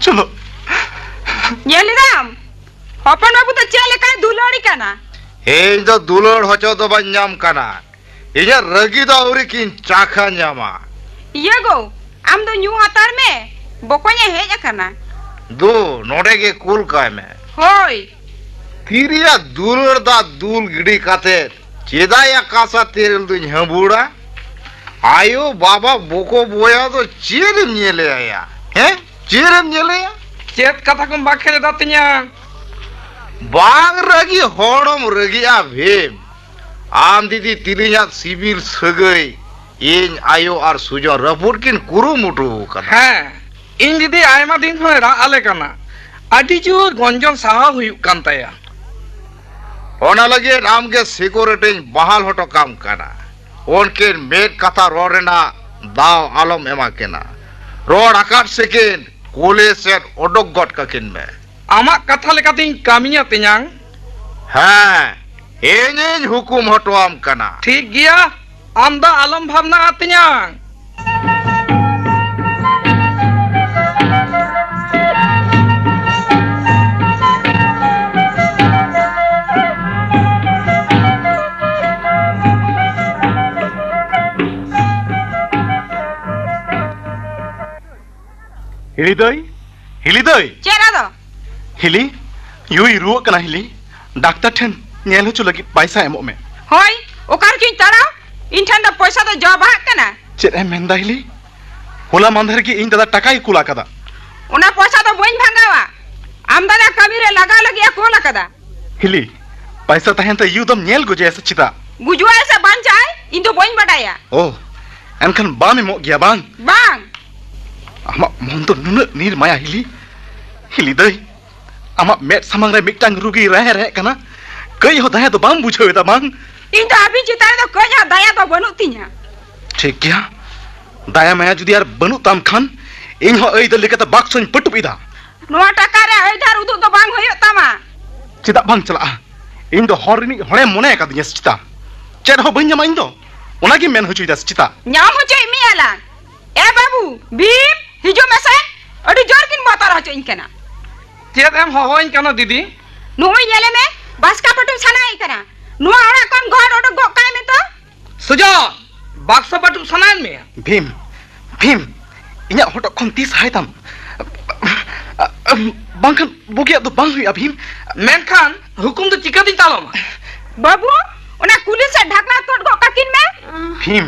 ᱪᱚᱞᱚ᱾ ᱧᱮᱞ ᱮᱫᱟᱢ, ᱦᱚᱯᱚᱱ ᱵᱟᱹᱵᱩ ᱫᱚ ᱪᱮᱫ ᱞᱮᱠᱟᱭ ᱫᱩᱞᱟᱹᱲᱤ ᱠᱟᱱᱟ᱾ ᱤᱧ ᱫᱚ ᱫᱩᱞᱟᱹᱲ ᱦᱚᱪᱚ ᱫᱚ ᱵᱟᱹᱧ ᱧᱟᱢ ᱠᱟᱱᱟ᱾ ᱤᱧᱟᱜ ᱨᱟᱹᱜᱤ ᱫᱚ ᱟᱹᱣᱨᱤ ᱠᱤᱱ ᱪᱟᱠᱷᱟ ᱧᱟᱢᱟ᱾ ᱤᱭᱟᱹ ᱜᱚ, ᱟᱢ ᱫᱚ ᱧᱩ ᱦᱟᱛᱟᱲ ᱢᱮ, ᱵᱚᱠᱚᱧ ᱮ ᱦᱮᱡ ᱟᱠᱟᱱᱟ᱾ ᱫᱩ, ᱱᱚᱰᱮ ᱜᱮ ᱠᱩᱞ ᱠᱟᱭ ᱢᱮ᱾ ᱦᱳᱭ᱾ ᱛᱤᱨᱤᱭᱟᱜ ᱫᱩᱞᱟᱹᱲ ᱫᱟᱜ ᱫᱩᱞ ᱜᱤᱰᱤ ᱠᱟᱛᱮ ᱪᱮᱫᱟᱜ ᱭᱟ ᱠᱟᱥᱟ ᱛᱮᱨᱮᱞ ᱫᱩᱧ ᱦᱟᱹᱵᱩᱲᱟ? ᱟᱭᱳ ᱵᱟᱵᱟ ᱵᱚᱠᱚ ᱵᱚᱭᱟ ᱫᱚ ᱪᱮᱫ ᱮᱢ ᱧᱮᱞᱮᱭᱟ? ᱦᱮᱸ? ᱪᱮᱫ ᱮᱢ ᱧᱮᱞᱮᱭᱟ? ᱪᱮᱫ ᱠᱟᱛᱷᱟ ᱠᱚᱢ ᱵᱟᱠᱷᱮᱲ ᱮᱫᱟ ᱛᱤᱧᱟ? ᱵᱟᱝ ᱨᱟᱹᱜᱤ ᱦᱚᱲᱮᱢ ᱨᱟᱹᱜᱤᱜᱼᱟ ᱵᱷᱤᱢ᱾ ᱟᱢ ᱫᱤᱫᱤ ᱛᱤᱞᱤᱧᱟᱜ ᱥᱤᱵᱤᱞ ᱥᱟᱹᱜᱟᱹᱭ ᱤᱧ ᱟᱭᱳ ᱟᱨ ᱥᱩᱡᱚᱱ ᱨᱟᱹᱯᱩᱫ ᱠᱤᱱ ᱠᱩᱨᱩᱢᱩᱴᱩ ᱟᱠᱟᱫᱟ᱾ ᱦᱮᱸ, ᱤᱧ ᱫᱤᱫᱤ ᱟᱭᱢᱟ ᱫᱤᱱ ᱠᱷᱚᱱ ᱨᱟᱜ ᱟᱞᱮ ᱠᱟᱱᱟ᱾ ᱟᱹᱰᱤ ᱡᱳᱨ ᱜᱚᱧᱡᱚᱱ ᱥᱟᱦᱟᱣ ᱦᱩᱭᱩᱜ ᱠᱟᱱ ᱛᱟᱭᱟ᱾ ᱚᱱᱟ ᱞᱟᱹᱜᱤᱫ ᱟᱢᱜᱮ ᱥᱤᱠᱩᱨᱤᱴᱤᱧ ᱵᱟᱦᱟᱞ ᱦᱚᱴᱚ ᱠᱟᱢ ᱠᱟᱱᱟ᱾ ᱩᱱᱠᱤᱱ ᱢᱤᱫ ᱠᱟᱛᱷᱟ ᱨᱚᱲ ᱨᱮᱱᱟᱜ ᱫᱟᱣ ᱟᱞᱚᱢ ᱮᱢᱟ ᱠᱤᱱᱟ᱾ ᱨᱚᱲ ᱟᱠᱟᱫ ᱥᱮᱠᱤᱱ ᱠᱩᱞᱦᱤ ᱥᱮᱫ ᱚᱰᱚᱠ ᱜᱚᱫ ᱠᱟᱹᱠᱤᱱ ᱢᱮ᱾ ᱟᱢᱟᱜ ᱠᱟᱛᱷᱟ ᱞᱮᱠᱟᱛᱤᱧ ᱠᱟᱹᱢᱤᱭᱟ, ᱛᱮᱧᱟᱝ᱾ ᱦᱮᱸ, ᱤᱧᱤᱧ ᱦᱩᱠᱩᱢ ᱦᱚᱴᱚᱣᱟᱢ ᱠᱟᱱᱟ᱾ ᱴᱷᱤᱠ ᱜᱮᱭᱟ, ᱟᱢ ᱫᱚ ᱟᱞᱚᱢ ᱵᱷᱟᱵᱽᱱᱟᱜᱼᱟ, ᱛᱮᱧᱟᱝ᱾ ᱦᱤᱞᱤ ᱫᱟᱹᱭ, ᱦᱤᱞᱤ ᱫᱟᱹᱭ᱾ ᱪᱮᱫ ᱟᱫᱚ? ᱦᱤᱞᱤ, ᱭᱩᱭ ᱨᱩᱣᱟᱹᱜ ᱠᱟᱱᱟ ᱦᱤᱞᱤ, ᱰᱟᱠᱛᱟᱨ ᱴᱷᱮᱱ ᱧᱮᱞ ᱦᱚᱪᱚ ᱞᱟᱹᱜᱤᱫ ᱯᱟᱭᱥᱟ ᱮᱢᱚᱜ ᱢᱮ᱾ ᱦᱳᱭ, ᱚᱠᱟ ᱨᱮᱪᱚᱧ ᱛᱟᱲᱟᱣ? ᱤᱧ ᱴᱷᱮᱱ ᱫᱚ ᱯᱚᱭᱥᱟ ᱫᱚ ᱡᱚ ᱵᱟᱦᱟᱜ ᱠᱟᱱᱟ᱾ ᱪᱮᱫ ᱮᱢ ᱢᱮᱱᱫᱟ ᱦᱤᱞᱤ? ᱦᱚᱞᱟ ᱢᱟᱸᱫᱷᱮᱨ ᱜᱮ ᱤᱧ ᱫᱟᱫᱟ ᱴᱟᱠᱟᱭ ᱠᱩᱞ ᱟᱠᱟᱫᱟ᱾ ᱚᱱᱟ ᱯᱚᱭᱥᱟ ᱫᱚ ᱵᱟᱹᱧ ᱵᱷᱟᱜᱟᱣᱟ᱾ ᱟᱢ ᱫᱟᱫᱟ ᱠᱟᱹᱢᱤ ᱨᱮ ᱞᱟᱜᱟᱣ ᱞᱟᱹᱜᱤᱫ ᱮ ᱠᱩᱞ ᱟᱠᱟᱫᱟ᱾ ᱦᱤᱞᱤ, ᱯᱟᱭᱥᱟ ᱛᱟᱦᱮᱱ ᱛᱮ ᱭᱩ ᱫᱚᱢ ᱧᱮᱞ ᱜᱚᱡᱮᱭᱟ ᱥᱮ ᱪᱮᱫᱟᱜ? ᱜᱩᱡᱩᱜᱼᱟᱭ ᱥᱮ ᱵᱟᱧᱪᱟᱜᱼᱟᱭ, ᱤᱧ ᱫᱚ ᱵᱟᱹᱧ ᱵᱟᱰᱟᱭᱟ᱾ ᱳ, ᱮᱱᱠᱷᱟᱱ ᱵᱟᱢ ᱮᱢᱚᱜ ᱜᱮᱭᱟ ᱵᱟᱝ? ᱵᱟᱝ᱾ ᱟᱢᱟᱜ ᱢᱚᱱ ᱫᱚ ᱱᱩᱱᱟᱹᱜ ᱱᱤᱨ ᱢᱟᱭᱟ ᱦᱤᱞᱤ? ᱦᱤᱞᱤ ᱫᱟᱹᱭ, ᱟᱢᱟᱜ ᱢᱮᱫ ᱥᱟᱢᱟᱝ ᱨᱮ ᱢᱤᱫᱴᱟᱝ ᱨᱩᱜᱤ ᱨᱟᱦᱮ ᱨᱟᱦᱮᱜ ᱠᱟᱱᱟ, ᱠᱟᱹᱡ ᱦᱚᱸ ᱫᱟᱭᱟ ᱫᱚ ᱵᱟᱢ ᱵᱩᱡᱷᱟᱹᱣ ᱮᱫᱟ ᱵᱟᱝ? ᱤᱧ ᱫᱚ ᱟᱹᱵᱤᱱ ᱪᱮᱛᱟᱱ ᱨᱮᱫᱚ ᱠᱟᱹᱡ ᱦᱚᱸ ᱫᱟᱭᱟ ᱫᱚ ᱵᱟᱹᱱᱩᱜ ᱛᱤᱧᱟ᱾ ᱴᱷᱤᱠ ᱜᱮᱭᱟ, ᱫᱟᱭᱟ ᱢᱟᱭᱟ ᱡᱩᱫᱤ ᱟᱨ ᱵᱟᱹᱱᱩᱜ ᱛᱟᱢ ᱠᱷᱟᱱ, ᱤᱧ ᱦᱚᱸ ᱟᱹᱭᱫᱟᱹᱨ ᱞᱮᱠᱟᱛᱮ ᱵᱟᱠᱥᱚᱧ ᱯᱟᱹᱴᱩᱵ ᱮᱫᱟ᱾ ᱱᱚᱣᱟ ᱴᱟᱠᱟ ᱨᱮ ᱟᱹᱭᱫᱟᱹᱨ ᱩᱫᱩᱜ ᱫᱚ ᱵᱟᱝ ᱦᱩᱭᱩᱜ ᱛᱟᱢᱟ᱾ ᱪᱮᱫᱟᱜ ᱵᱟᱝ ᱪᱟᱞᱟᱜᱼᱟ? ᱤᱧ ᱫᱚ ᱦᱚᱲ ᱨᱤᱱᱤᱡ ᱦᱚᱲᱮᱢ ᱢᱚᱱᱮ ᱟᱠᱟᱫᱤᱧᱟ ᱥᱮ ᱪᱮᱛᱟ? ᱪᱮᱫ ᱦᱚᱸ ᱵᱟᱹᱧ ᱧᱟᱢᱟ ᱤᱧ ᱫᱚ᱾ ᱚᱱᱟᱜᱮᱢ ᱢᱮᱱ ᱦᱚᱪᱚᱭᱮᱫᱟ ᱥᱮ ᱪᱮᱛᱟ? ᱧᱟᱢ ᱦᱚᱪᱚᱭᱮᱫ ᱢᱮᱭᱟ ᱞᱟᱝ᱾ ᱮ ᱵᱟᱹᱵᱩ, ᱵᱷᱤᱢ, ᱦᱤᱡᱩᱜ ᱢᱮᱥᱮ᱾ ᱟᱹᱰᱤ ᱡᱳᱨ ᱠᱤᱱ ᱵᱚᱛᱚᱨ ᱦᱚᱪᱚᱧ ᱠᱟᱱᱟ᱾ ᱪᱮᱫ ᱮᱢ ᱦᱚᱦᱚᱧ ᱠᱟᱱᱟ ᱫᱤᱫᱤ? ᱱᱩᱭ ᱧᱮᱞᱮ ᱢᱮ, ᱵᱟᱥᱠᱟ ᱯᱟᱹᱴᱩᱵ ᱥᱟᱱᱟᱭᱮ ᱠᱟᱱᱟ᱾ ᱱᱚᱣᱟ ᱚᱲᱟᱜ ᱠᱷᱚᱱ ᱜᱚᱦᱚᱲ ᱚᱰᱚᱠ ᱜᱚᱜ ᱠᱟᱭ ᱢᱮ ᱛᱚ᱾ ᱥᱩᱡᱚᱱ, ᱵᱟᱠᱥᱚ ᱯᱟᱹᱴᱩᱵ ᱥᱟᱱᱟᱭᱮᱫ ᱢᱮᱭᱟ? ᱵᱷᱤᱢ, ᱵᱷᱤᱢ, ᱤᱧᱟᱜ ᱦᱚᱴᱚᱜ ᱠᱷᱚᱱ ᱛᱤ ᱥᱟᱦᱟᱭ ᱛᱟᱢ᱾ ᱵᱟᱝᱠᱷᱟᱱ ᱵᱩᱜᱤᱭᱟᱜ ᱫᱚ ᱵᱟᱝ ᱦᱩᱭᱩᱜᱼᱟ, ᱵᱷᱤᱢ᱾ ᱢᱮᱱᱠᱷᱟᱱ ᱦᱩᱠᱩᱢ ᱫᱚ ᱪᱤᱠᱟᱹᱛᱤᱧ ᱛᱟᱞᱚᱢᱟ? ᱵᱟᱹᱵᱩ, ᱚᱱᱟ ᱠᱩᱞᱦᱤ ᱥᱮᱫ ᱰᱷᱟᱠᱞᱟ ᱛᱚᱫ ᱜᱚᱜ ᱠᱟᱹᱠᱤᱱ ᱢᱮ᱾ ᱵᱷᱤᱢ,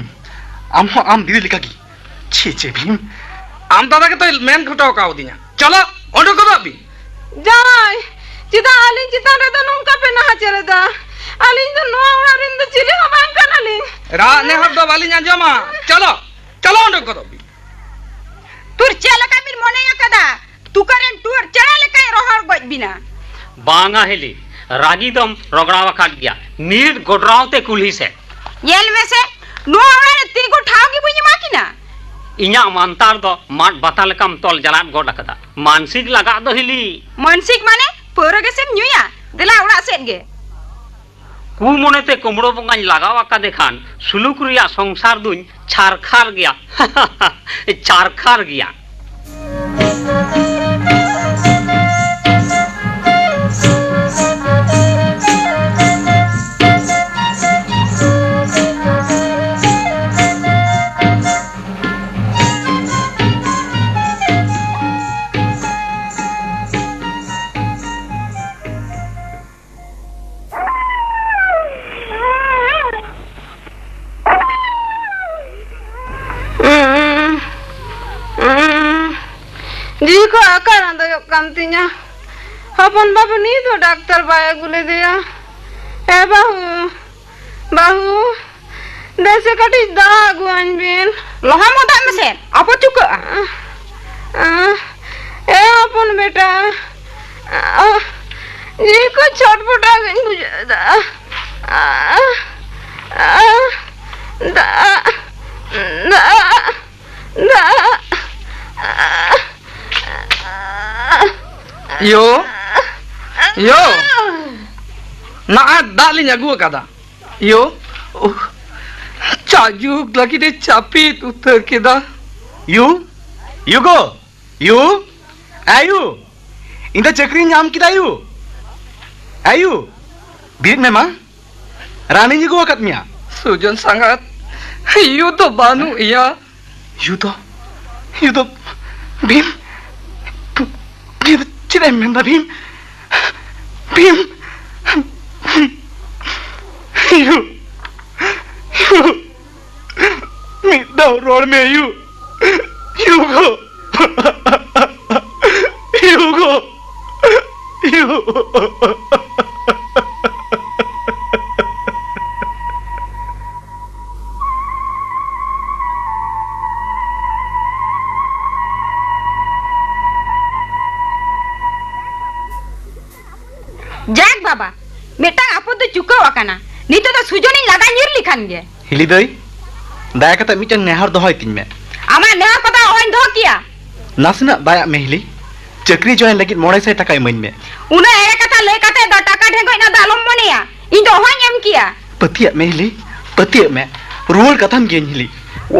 ᱟᱢ ᱦᱚᱸ ᱟᱢ ᱫᱤᱫᱤ ᱞᱮᱠᱟᱜᱮ᱾ ᱪᱷᱤ, ᱪᱷᱤ, ᱵᱷᱤᱢ᱾ ᱟᱢ ᱫᱟᱫᱟ ᱜᱮᱛᱚᱭ ᱢᱮᱱ ᱦᱚᱴᱚ ᱠᱟᱣᱫᱤᱧᱟ᱾ ᱪᱚᱞᱚ, ᱚᱰᱚᱠ ᱜᱚᱫᱚᱜ ᱵᱤᱱ᱾ ᱡᱟᱶᱟᱭ, ᱪᱮᱫᱟᱜ ᱟᱹᱞᱤᱧ ᱪᱮᱛᱟᱱ ᱨᱮᱫᱚ ᱱᱚᱝᱠᱟ ᱯᱮ ᱱᱟᱦᱟᱪᱟᱨ ᱮᱫᱟ? ᱟᱹᱞᱤᱧ ᱫᱚ ᱱᱚᱣᱟ ᱚᱲᱟᱜ ᱨᱮᱱ ᱫᱚ ᱪᱤᱞᱤ ᱦᱚᱸ ᱵᱟᱝ ᱠᱟᱱᱟᱞᱤᱧ᱾ ᱨᱟᱜ ᱱᱮᱦᱚᱨ ᱫᱚ ᱵᱟᱹᱞᱤᱧ ᱟᱸᱡᱚᱢᱟ᱾ ᱪᱚᱞᱚ, ᱪᱚᱞᱚ ᱚᱸᱰᱮ ᱠᱚᱫᱚ᱾ ᱛᱩᱨ ᱪᱮᱫ ᱞᱮᱠᱟ ᱵᱤᱱ ᱢᱚᱱᱮ ᱟᱠᱟᱫᱟ? ᱛᱩᱠᱟᱹ ᱨᱮᱱ ᱴᱩᱣᱟᱹᱨ ᱪᱮᱬᱮ ᱞᱮᱠᱟᱭ ᱨᱚᱦᱚᱲ ᱜᱚᱡ ᱵᱤᱱᱟ᱾ ᱵᱟᱝᱟ ᱦᱤᱞᱤ, ᱨᱟᱹᱜᱤ ᱫᱚᱢ ᱨᱚᱜᱲᱟᱣ ᱟᱠᱟᱫ ᱜᱮᱭᱟ᱾ ᱱᱤᱛ ᱜᱚᱰᱨᱟᱣ ᱛᱮ ᱠᱩᱞᱦᱤ ᱥᱮᱫ᱾ ᱧᱮᱞ ᱢᱮᱥᱮ, ᱱᱚᱣᱟ ᱚᱲᱟᱜ ᱨᱮ ᱛᱤᱸᱜᱩ ᱴᱷᱟᱶ ᱜᱮ ᱵᱟᱹᱧ ᱮᱢᱟ ᱠᱤᱱᱟ᱾ ᱤᱧᱟᱜ ᱢᱟᱱᱛᱟᱨ ᱫᱚ ᱢᱟᱫ ᱵᱟᱛᱟ ᱞᱮᱠᱟᱢ ᱛᱚᱞ ᱡᱟᱞᱟᱫ ᱜᱚᱫ ᱟᱠᱟᱫᱟ᱾ ᱢᱟᱱᱥᱤᱠ ᱞᱟᱜᱟᱜ ᱫᱚ ᱦᱤᱞᱤ᱾ ᱢᱟᱱᱥᱤᱠ ᱢᱟᱱᱮ? ᱯᱟᱹᱣᱨᱟᱹ ᱜᱮᱥᱮᱢ ᱧᱩᱭᱟ? ᱫᱮᱞᱟ ᱚᱲᱟᱜ ᱥᱮᱫ ᱜᱮ᱾ ᱠᱩ ᱢᱚᱱᱮᱛᱮ ᱠᱩᱢᱲᱳ ᱵᱚᱸᱜᱟᱧ ᱞᱟᱜᱟᱣ ᱟᱠᱟᱫᱮ ᱠᱷᱟᱱ ᱥᱩᱞᱩᱠ ᱨᱮᱭᱟᱜ ᱥᱚᱝᱥᱟᱨ ᱫᱩᱧ ᱪᱟᱨᱠᱷᱟᱨ ᱜᱮᱭᱟ᱾ ᱪᱟᱨᱠᱷᱟᱨ ᱜᱮᱭᱟ᱾ ᱡᱤᱣᱤ ᱠᱚ ᱟᱠᱟᱨ ᱟᱸᱫᱚᱭᱚᱜ ᱠᱟᱱ ᱛᱤᱧᱟ᱾ ᱦᱚᱯᱚᱱ ᱵᱟᱹᱵᱩ ᱱᱤᱛ ᱦᱚᱸ ᱰᱟᱠᱛᱟᱨ ᱵᱟᱭ ᱟᱹᱜᱩ ᱞᱮᱫᱮᱭᱟ᱾ ᱮ ᱵᱟᱹᱦᱩ, ᱵᱟᱹᱦᱩ, ᱫᱮᱥᱮ ᱠᱟᱹᱴᱤᱡ ᱫᱟᱜ ᱟᱹᱜᱩᱣᱟᱹᱧ ᱵᱤᱱ᱾ ᱞᱚᱦᱟ ᱢᱚᱫᱟᱜ ᱢᱮᱥᱮ, ᱟᱵᱚ ᱪᱩᱠᱟᱹᱜᱼᱟ᱾ ᱮ ᱦᱚᱯᱚᱱ ᱵᱮᱴᱟ, ᱡᱤᱣᱤ ᱠᱚ ᱪᱷᱚᱴᱯᱚᱴᱟᱣ ᱜᱤᱧ ᱵᱩᱡᱷᱟᱹᱣ ᱮᱫᱟ᱾ ᱫᱟᱜ, ᱫᱟᱜ, ᱫᱟᱜ᱾ ᱭᱳ, ᱭᱳ, ᱱᱚᱜᱼᱚᱭ ᱫᱟᱜ ᱞᱤᱧ ᱟᱹᱜᱩ ᱟᱠᱟᱫᱟ᱾ ᱭᱳ, ᱩᱦ, ᱪᱟ ᱡᱩᱜᱽ ᱞᱟᱹᱜᱤᱫ ᱮ ᱪᱟᱯᱤᱫ ᱩᱛᱟᱹᱨ ᱠᱮᱫᱟ᱾ ᱭᱩ, ᱭᱩ ᱜᱳ, ᱭᱩ, ᱟᱭᱩ, ᱤᱧ ᱫᱚ ᱪᱟᱹᱠᱨᱤᱧ ᱧᱟᱢ ᱠᱮᱫᱟ ᱭᱩ᱾ ᱟᱭᱩ, ᱵᱤᱨᱤᱫ ᱢᱮ ᱢᱟ, ᱨᱟᱱᱤᱧ ᱟᱹᱜᱩ ᱟᱠᱟᱫ ᱢᱮᱭᱟ᱾ ᱥᱩᱡᱚᱱ ᱥᱟᱸᱜᱟᱛ, ᱭᱩ ᱫᱚ ᱵᱟᱹᱱᱩᱜ ᱮᱭᱟ᱾ ᱭᱩ ᱫᱚ, ᱭᱩ ᱫᱚ, ᱵᱷᱤᱢ, ᱵᱷᱤᱢ, ᱪᱮᱫ ᱮᱢ ᱢᱮᱱᱫᱟ ᱵᱷᱤᱢ? ᱵᱷᱤᱢ, ᱭᱩ, ᱭᱩ, ᱢᱤᱫ ᱫᱷᱟᱣ ᱨᱚᱲ ᱢᱮ ᱭᱩ, ᱭᱩ ᱜᱳ, ᱭᱩ ᱜᱳ, ᱭᱩ᱾ ᱵᱟᱵᱟ, ᱢᱤᱫᱴᱟᱝ ᱟᱯᱚᱫ ᱫᱚ ᱪᱩᱠᱟᱹᱣ ᱟᱠᱟᱱᱟ᱾ ᱱᱤᱛᱚᱜ ᱫᱚ ᱥᱩᱡᱚᱱᱤᱧ ᱞᱟᱜᱟ ᱧᱤᱨ ᱞᱮᱠᱷᱟᱱ ᱜᱮ᱾ ᱦᱤᱞᱤ ᱫᱟᱹᱭ, ᱫᱟᱭᱟ ᱠᱟᱛᱮ ᱢᱤᱫᱴᱟᱝ ᱱᱮᱦᱚᱨ ᱫᱚᱦᱚᱭ ᱛᱤᱧ ᱢᱮ᱾ ᱟᱢᱟᱜ ᱱᱮᱦᱚᱨ ᱠᱚᱫᱚ ᱚᱦᱚᱧ ᱫᱚᱦᱚ ᱠᱮᱭᱟ᱾ ᱱᱟᱥᱮᱱᱟᱜ ᱫᱟᱭᱟᱜ ᱢᱮ ᱦᱤᱞᱤ, ᱪᱟᱹᱠᱨᱤ ᱡᱚᱭᱮᱱ ᱞᱟᱹᱜᱤᱫ ᱢᱚᱬᱮ ᱥᱟᱭ ᱴᱟᱠᱟ ᱤᱢᱟᱹᱧ ᱢᱮ᱾ ᱩᱱᱟᱹᱜ ᱮᱲᱮ ᱠᱟᱛᱷᱟ ᱞᱟᱹᱭ ᱠᱟᱛᱮ ᱫᱚ ᱴᱟᱠᱟ ᱰᱷᱮᱸᱜᱚᱡ ᱨᱮᱱᱟᱜ ᱫᱚ ᱟᱞᱚᱢ ᱢᱚᱱᱮᱭᱟ, ᱤᱧ ᱫᱚ ᱚᱦᱚᱧ ᱮᱢ ᱠᱮᱭᱟ᱾ ᱯᱟᱹᱛᱭᱟᱹᱜ ᱢᱮ ᱦᱤᱞᱤ, ᱯᱟᱹᱛᱭᱟᱹᱜ ᱢᱮ, ᱨᱩᱣᱟᱹᱲ ᱠᱟᱛᱟᱢ ᱜᱤᱭᱟᱹᱧ ᱦᱤᱞᱤ᱾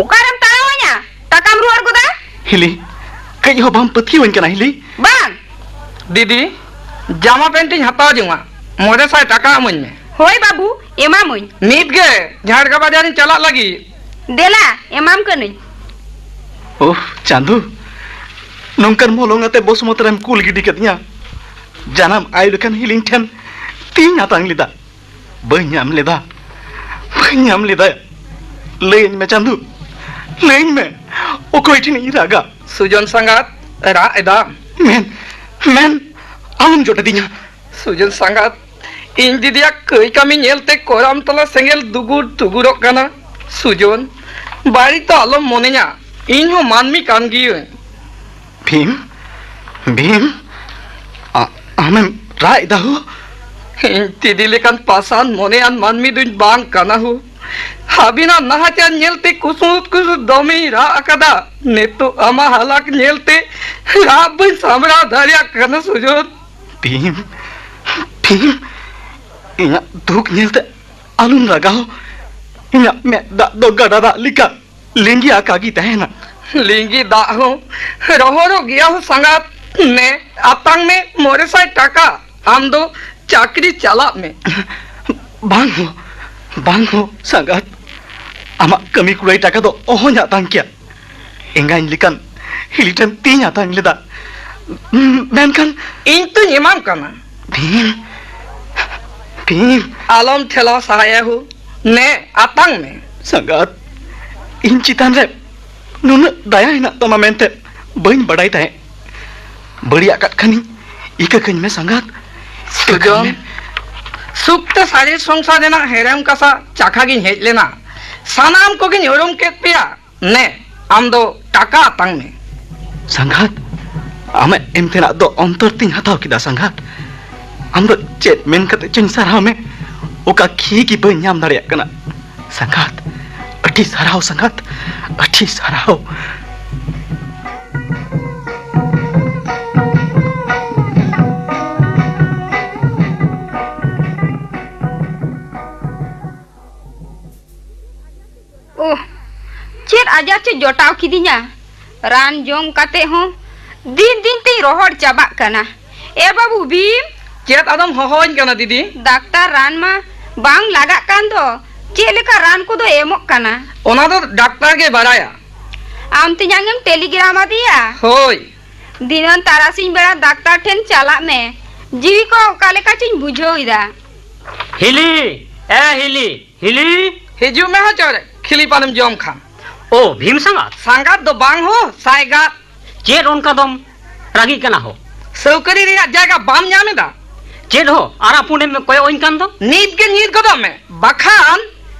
ᱚᱠᱟᱨᱮᱢ ᱛᱟᱲᱟᱣᱟᱹᱧᱟ? ᱴᱟᱠᱟᱢ ᱨᱩᱣᱟᱹᱲ ᱜᱚᱫᱟ? ᱦᱤᱞᱤ, ᱠᱟᱹᱡ ᱦᱚᱸ ᱵᱟᱢ ᱯᱟᱹᱛᱭᱟᱹᱣᱟᱹᱧ ᱠᱟᱱᱟ ᱦᱤᱞᱤ? ᱵᱟᱝ᱾ ᱫᱤᱫᱤ, ᱡᱟᱢᱟ ᱯᱮᱱᱴ ᱤᱧ ᱦᱟᱛᱟᱣ ᱡᱚᱝᱟ, ᱢᱚᱬᱮ ᱥᱟᱭ ᱴᱟᱠᱟ ᱮᱢᱟᱹᱧ ᱢᱮ᱾ ᱦᱳᱭ ᱵᱟᱹᱵᱩ, ᱮᱢᱟᱢᱟᱹᱧ᱾ ᱱᱤᱛ ᱜᱮ ᱡᱷᱟᱲᱜᱟ ᱵᱟᱡᱟᱨᱤᱧ ᱪᱟᱞᱟᱜ ᱞᱟᱹᱜᱤᱫ᱾ ᱫᱮᱞᱟ, ᱮᱢᱟᱢ ᱠᱟᱹᱱᱟᱹᱧ᱾ ᱳᱦ ᱪᱟᱸᱫᱩ, ᱱᱚᱝᱠᱟᱱ ᱢᱚᱞᱚᱝ ᱟᱛᱮ ᱵᱚᱥᱢᱚᱛ ᱨᱮᱢ ᱠᱩᱞ ᱜᱤᱰᱤ ᱠᱟᱫᱤᱧᱟ᱾ ᱡᱟᱱᱟᱢ ᱟᱭᱳ ᱞᱮᱠᱟᱱ ᱦᱤᱞᱤᱧ ᱴᱷᱮᱱ ᱛᱤᱧ ᱟᱛᱟᱝ ᱞᱮᱫᱟ᱾ ᱵᱟᱹᱧ ᱧᱟᱢ ᱞᱮᱫᱟ, ᱵᱟᱹᱧ ᱧᱟᱢ ᱞᱮᱫᱟ᱾ ᱞᱟᱹᱭᱟᱹᱧ ᱢᱮ ᱪᱟᱸᱫᱩ, ᱞᱟᱹᱭᱟᱹᱧ ᱢᱮ, ᱚᱠᱚᱭ ᱴᱷᱮᱱᱤᱧ ᱨᱟᱜᱟ? ᱥᱩᱡᱚᱱ ᱥᱟᱸᱜᱟᱛ, ᱨᱟᱜ ᱮᱫᱟᱢ? ᱢᱮᱱ, ᱢᱮᱱ, ᱟᱞᱚᱢ ᱡᱚᱴᱮᱫᱤᱧᱟ᱾ ᱥᱩᱡᱚᱱ ᱥᱟᱸᱜᱟᱛ, ᱤᱧ ᱫᱤᱫᱤᱭᱟᱜ ᱠᱟᱹᱭ ᱠᱟᱹᱢᱤ ᱧᱮᱞᱛᱮ ᱠᱚᱨᱟᱢ ᱛᱟᱞᱟ ᱥᱮᱸᱜᱮᱞ ᱫᱩᱜᱩᱨ ᱫᱩᱜᱩᱨᱚᱜ ᱠᱟᱱᱟ᱾ ᱥᱩᱡᱚᱱ, ᱵᱟᱹᱲᱤᱡ ᱫᱚ ᱟᱞᱚᱢ ᱢᱚᱱᱮᱧᱟ, ᱤᱧ ᱦᱚᱸ ᱢᱟᱹᱱᱢᱤ ᱠᱟᱱ ᱜᱤᱭᱟᱹᱧ᱾ ᱵᱷᱤᱢ, ᱵᱷᱤᱢ, ᱟ-, ᱟᱢᱮᱢ ᱨᱟᱜ ᱮᱫᱟ ᱦᱳ? ᱤᱧ ᱫᱤᱫᱤ ᱞᱮᱠᱟᱱ ᱯᱟᱥᱟᱱ ᱢᱚᱱᱮᱭᱟᱱ ᱢᱟᱹᱱᱢᱤ ᱫᱩᱧ ᱵᱟᱝ ᱠᱟᱱᱟ ᱦᱳ᱾ ᱟᱹᱵᱤᱱᱟᱜ ᱱᱟᱦᱟᱪᱟᱨ ᱧᱮᱞᱛᱮ ᱠᱩᱥᱩᱢ ᱠᱩᱥᱩᱢ ᱫᱚᱢᱮᱧ ᱨᱟᱜ ᱟᱠᱟᱫᱟ᱾ ᱱᱤᱛᱚᱜ ᱟᱢᱟᱜ ᱦᱟᱞᱟᱛ ᱧᱮᱞᱛᱮ ᱨᱟᱜ ᱵᱟᱹᱧ ᱥᱟᱢᱵᱲᱟᱣ ᱫᱟᱲᱮᱭᱟᱜ ᱠᱟᱱᱟ ᱥᱩᱡᱚᱱ᱾ ᱵᱷᱤᱢ, ᱵᱷᱤᱢ, ᱤᱧᱟᱜ ᱫᱩᱠ ᱧᱮᱞᱛᱮ ᱟᱞᱚᱢ ᱨᱟᱜᱟ ᱦᱳ᱾ ᱤᱧᱟᱜ ᱢᱮᱫ ᱫᱟᱜ ᱫᱚ ᱜᱟᱰᱟ ᱫᱟᱜ ᱞᱮᱠᱟ ᱞᱤᱸᱜᱤ ᱟᱠᱟ ᱜᱮ ᱛᱟᱦᱮᱱᱟ᱾ ᱞᱤᱸᱜᱤ ᱫᱟᱜ ᱦᱚᱸ ᱨᱚᱦᱚᱲᱚᱜ ᱜᱮᱭᱟ ᱦᱳ ᱥᱟᱸᱜᱟᱛ᱾ ᱱᱮ, ᱟᱛᱟᱝ ᱢᱮ ᱢᱚᱬᱮ ᱥᱟᱭ ᱴᱟᱠᱟ᱾ ᱟᱢ ᱫᱚ ᱪᱟᱹᱠᱨᱤ ᱪᱟᱞᱟᱜ ᱢᱮ᱾ ᱵᱟᱝ ᱦᱳ, ᱵᱟᱝ ᱦᱳ ᱥᱟᱸᱜᱟᱛ, ᱟᱢᱟᱜ ᱠᱟᱹᱢᱤ ᱠᱩᱲᱟᱹᱭ ᱴᱟᱠᱟ ᱫᱚ ᱚᱦᱚᱧ ᱟᱛᱟᱝ ᱠᱮᱭᱟ᱾ ᱮᱸᱜᱟᱧ ᱞᱮᱠᱟᱱ ᱦᱤᱞᱤ ᱴᱷᱮᱱ ᱛᱤᱧ ᱟᱛᱟᱝ ᱞᱮᱫᱟ, ᱢᱮᱱᱠᱷᱟᱱ ᱤᱧ ᱛᱚᱧ ᱮᱢᱟᱢ ᱠᱟᱱᱟ᱾ ᱵᱷᱤᱢ, ᱵᱷᱤᱢ᱾ ᱟᱞᱚᱢ ᱴᱷᱮᱞᱟᱣ ᱥᱟᱦᱟᱭᱟ ᱦᱳ᱾ ᱱᱮ, ᱟᱛᱟᱝ ᱢᱮ᱾ ᱥᱟᱸᱜᱟᱛ, ᱤᱧ ᱪᱮᱛᱟᱱ ᱨᱮ ᱱᱩᱱᱟᱹᱜ ᱫᱟᱭᱟ ᱦᱮᱱᱟᱜ ᱛᱟᱢᱟ ᱢᱮᱱᱛᱮ ᱵᱟᱹᱧ ᱵᱟᱰᱟᱭ ᱛᱟᱦᱮᱸᱫ᱾ ᱵᱟᱹᱲᱤᱡ ᱟᱠᱟᱫ ᱠᱷᱟᱱᱤᱧ ᱤᱠᱟᱹ ᱠᱟᱹᱧ ᱢᱮ ᱥᱟᱸᱜᱟᱛ᱾ ᱤᱠᱟᱹ ᱠᱟᱹᱧ ᱥᱩᱡᱚᱱ, ᱢᱮ᱾ ᱥᱩᱠᱛᱮ ᱥᱟᱹᱨᱤ ᱥᱚᱝᱥᱟᱨ ᱨᱮᱱᱟᱜ ᱦᱮᱲᱮᱢ ᱠᱟᱥᱟ ᱪᱟᱠᱷᱟ ᱜᱤᱧ ᱦᱮᱡ ᱞᱮᱱᱟ᱾ ᱥᱟᱱᱟᱢ ᱠᱚᱜᱤᱧ ᱩᱨᱩᱢ ᱠᱮᱫ ᱯᱮᱭᱟ᱾ ᱱᱮ, ᱟᱢ ᱫᱚ ᱴᱟᱠᱟ ᱟᱛᱟᱝ ᱢᱮ᱾ ᱥᱟᱸᱜᱟᱛ, ᱟᱢᱟᱜ ᱮᱢ ᱛᱮᱱᱟᱜ ᱫᱚ ᱚᱱᱛᱚᱨ ᱛᱤᱧ ᱦᱟᱛᱟᱣ ᱠᱮᱫᱟ ᱥᱟᱸᱜᱟᱛ᱾ ᱟᱢ ᱫᱚ ᱪᱮᱫ ᱢᱮᱱ ᱠᱟᱛᱮ ᱪᱚᱧ ᱥᱟᱨᱦᱟᱣ ᱢᱮ? ᱚᱠᱟ ᱠᱷᱤ ᱜᱮ ᱵᱟᱹᱧ ᱧᱟᱢ ᱫᱟᱲᱮᱭᱟᱜ ᱠᱟᱱᱟ᱾ ᱥᱟᱸᱜᱟᱛ, ᱟᱹᱰᱤ ᱥᱟᱨᱦᱟᱣ ᱥᱟᱸᱜᱟᱛ, ᱟᱹᱰᱤ ᱥᱟᱨᱦᱟᱣ᱾ ᱳᱦ, ᱪᱮᱫ ᱟᱡᱟᱨ ᱪᱚ ᱡᱚᱴᱟᱣ ᱠᱤᱫᱤᱧᱟ᱾ ᱨᱟᱱ ᱡᱚᱢ ᱠᱟᱛᱮ ᱦᱚᱸ ᱫᱤᱱ ᱫᱤᱱ ᱛᱤᱧ ᱨᱚᱦᱚᱲ ᱪᱟᱵᱟᱜ ᱠᱟᱱᱟ᱾ ᱮ ᱵᱟᱹᱵᱩ ᱵᱷᱤᱢ! ᱪᱮᱫ ᱟᱫᱚᱢ ᱦᱚᱦᱚᱣᱟᱹᱧ ᱠᱟᱱᱟ, ᱫᱤᱫᱤ? ᱰᱟᱠᱛᱟᱨ, ᱨᱟᱱ ᱢᱟ ᱵᱟᱝ ᱞᱟᱜᱟᱜ ᱠᱟᱱ ᱫᱚ, ᱪᱮᱫ ᱞᱮᱠᱟ ᱨᱟᱱ ᱠᱚᱫᱚ ᱮᱢᱚᱜ ᱠᱟᱱᱟ? ᱚᱱᱟ ᱫᱚ ᱰᱟᱠᱛᱟᱨ ᱜᱮ ᱵᱟᱲᱟᱭᱟ᱾ ᱟᱢ ᱛᱮᱧᱟᱝ ᱮᱢ ᱴᱮᱞᱤᱜᱨᱟᱢ ᱟᱫᱮᱭᱟ? ᱦᱳᱭ᱾ ᱫᱤᱱᱟᱹᱢ ᱛᱟᱨᱟᱥᱤᱧ ᱵᱮᱲᱟ ᱰᱟᱠᱛᱟᱨ ᱴᱷᱮᱱ ᱪᱟᱞᱟᱜ ᱢᱮ, ᱡᱤᱣᱤ ᱠᱚ ᱚᱠᱟ ᱞᱮᱠᱟ ᱪᱚᱧ ᱵᱩᱡᱷᱟᱹᱣ ᱮᱫᱟ᱾ ᱦᱤᱞᱤ! ᱮ ᱦᱤᱞᱤ! ᱦᱤᱞᱤ! ᱦᱤᱡᱩᱜ ᱢᱮ ᱦᱚᱪᱚ ᱨᱮ, ᱠᱷᱤᱞᱤ ᱯᱟᱱᱮᱢ ᱡᱚᱢ ᱠᱷᱟᱱ᱾ ᱳ, ᱵᱷᱤᱢ ᱥᱟᱸᱜᱟᱛ? ᱥᱟᱸᱜᱟᱛ ᱫᱚ ᱵᱟᱝ ᱦᱳ, ᱥᱟᱭᱜᱟᱛ᱾ ᱪᱮᱫ ᱚᱱᱠᱟ ᱫᱚᱢ ᱨᱟᱹᱜᱤᱜ ᱠᱟᱱᱟ ᱦᱳ? ᱥᱟᱹᱣᱠᱟᱹᱨᱤ ᱨᱮᱭᱟᱜ ᱡᱟᱭᱜᱟ ᱵᱟᱢ ᱧᱟᱢ ᱮᱫᱟ? ᱪᱮᱫ ᱦᱳ, ᱟᱨᱟᱜ ᱯᱩᱸᱰᱮᱢ ᱠᱚᱭᱚᱜ ᱟᱹᱧ ᱠᱟᱱ ᱫᱚ? ᱱᱤᱛ ᱜᱮ ᱧᱤᱨ ᱜᱚᱫᱚᱜ ᱢᱮ, ᱵᱟᱠᱷᱟᱱ᱾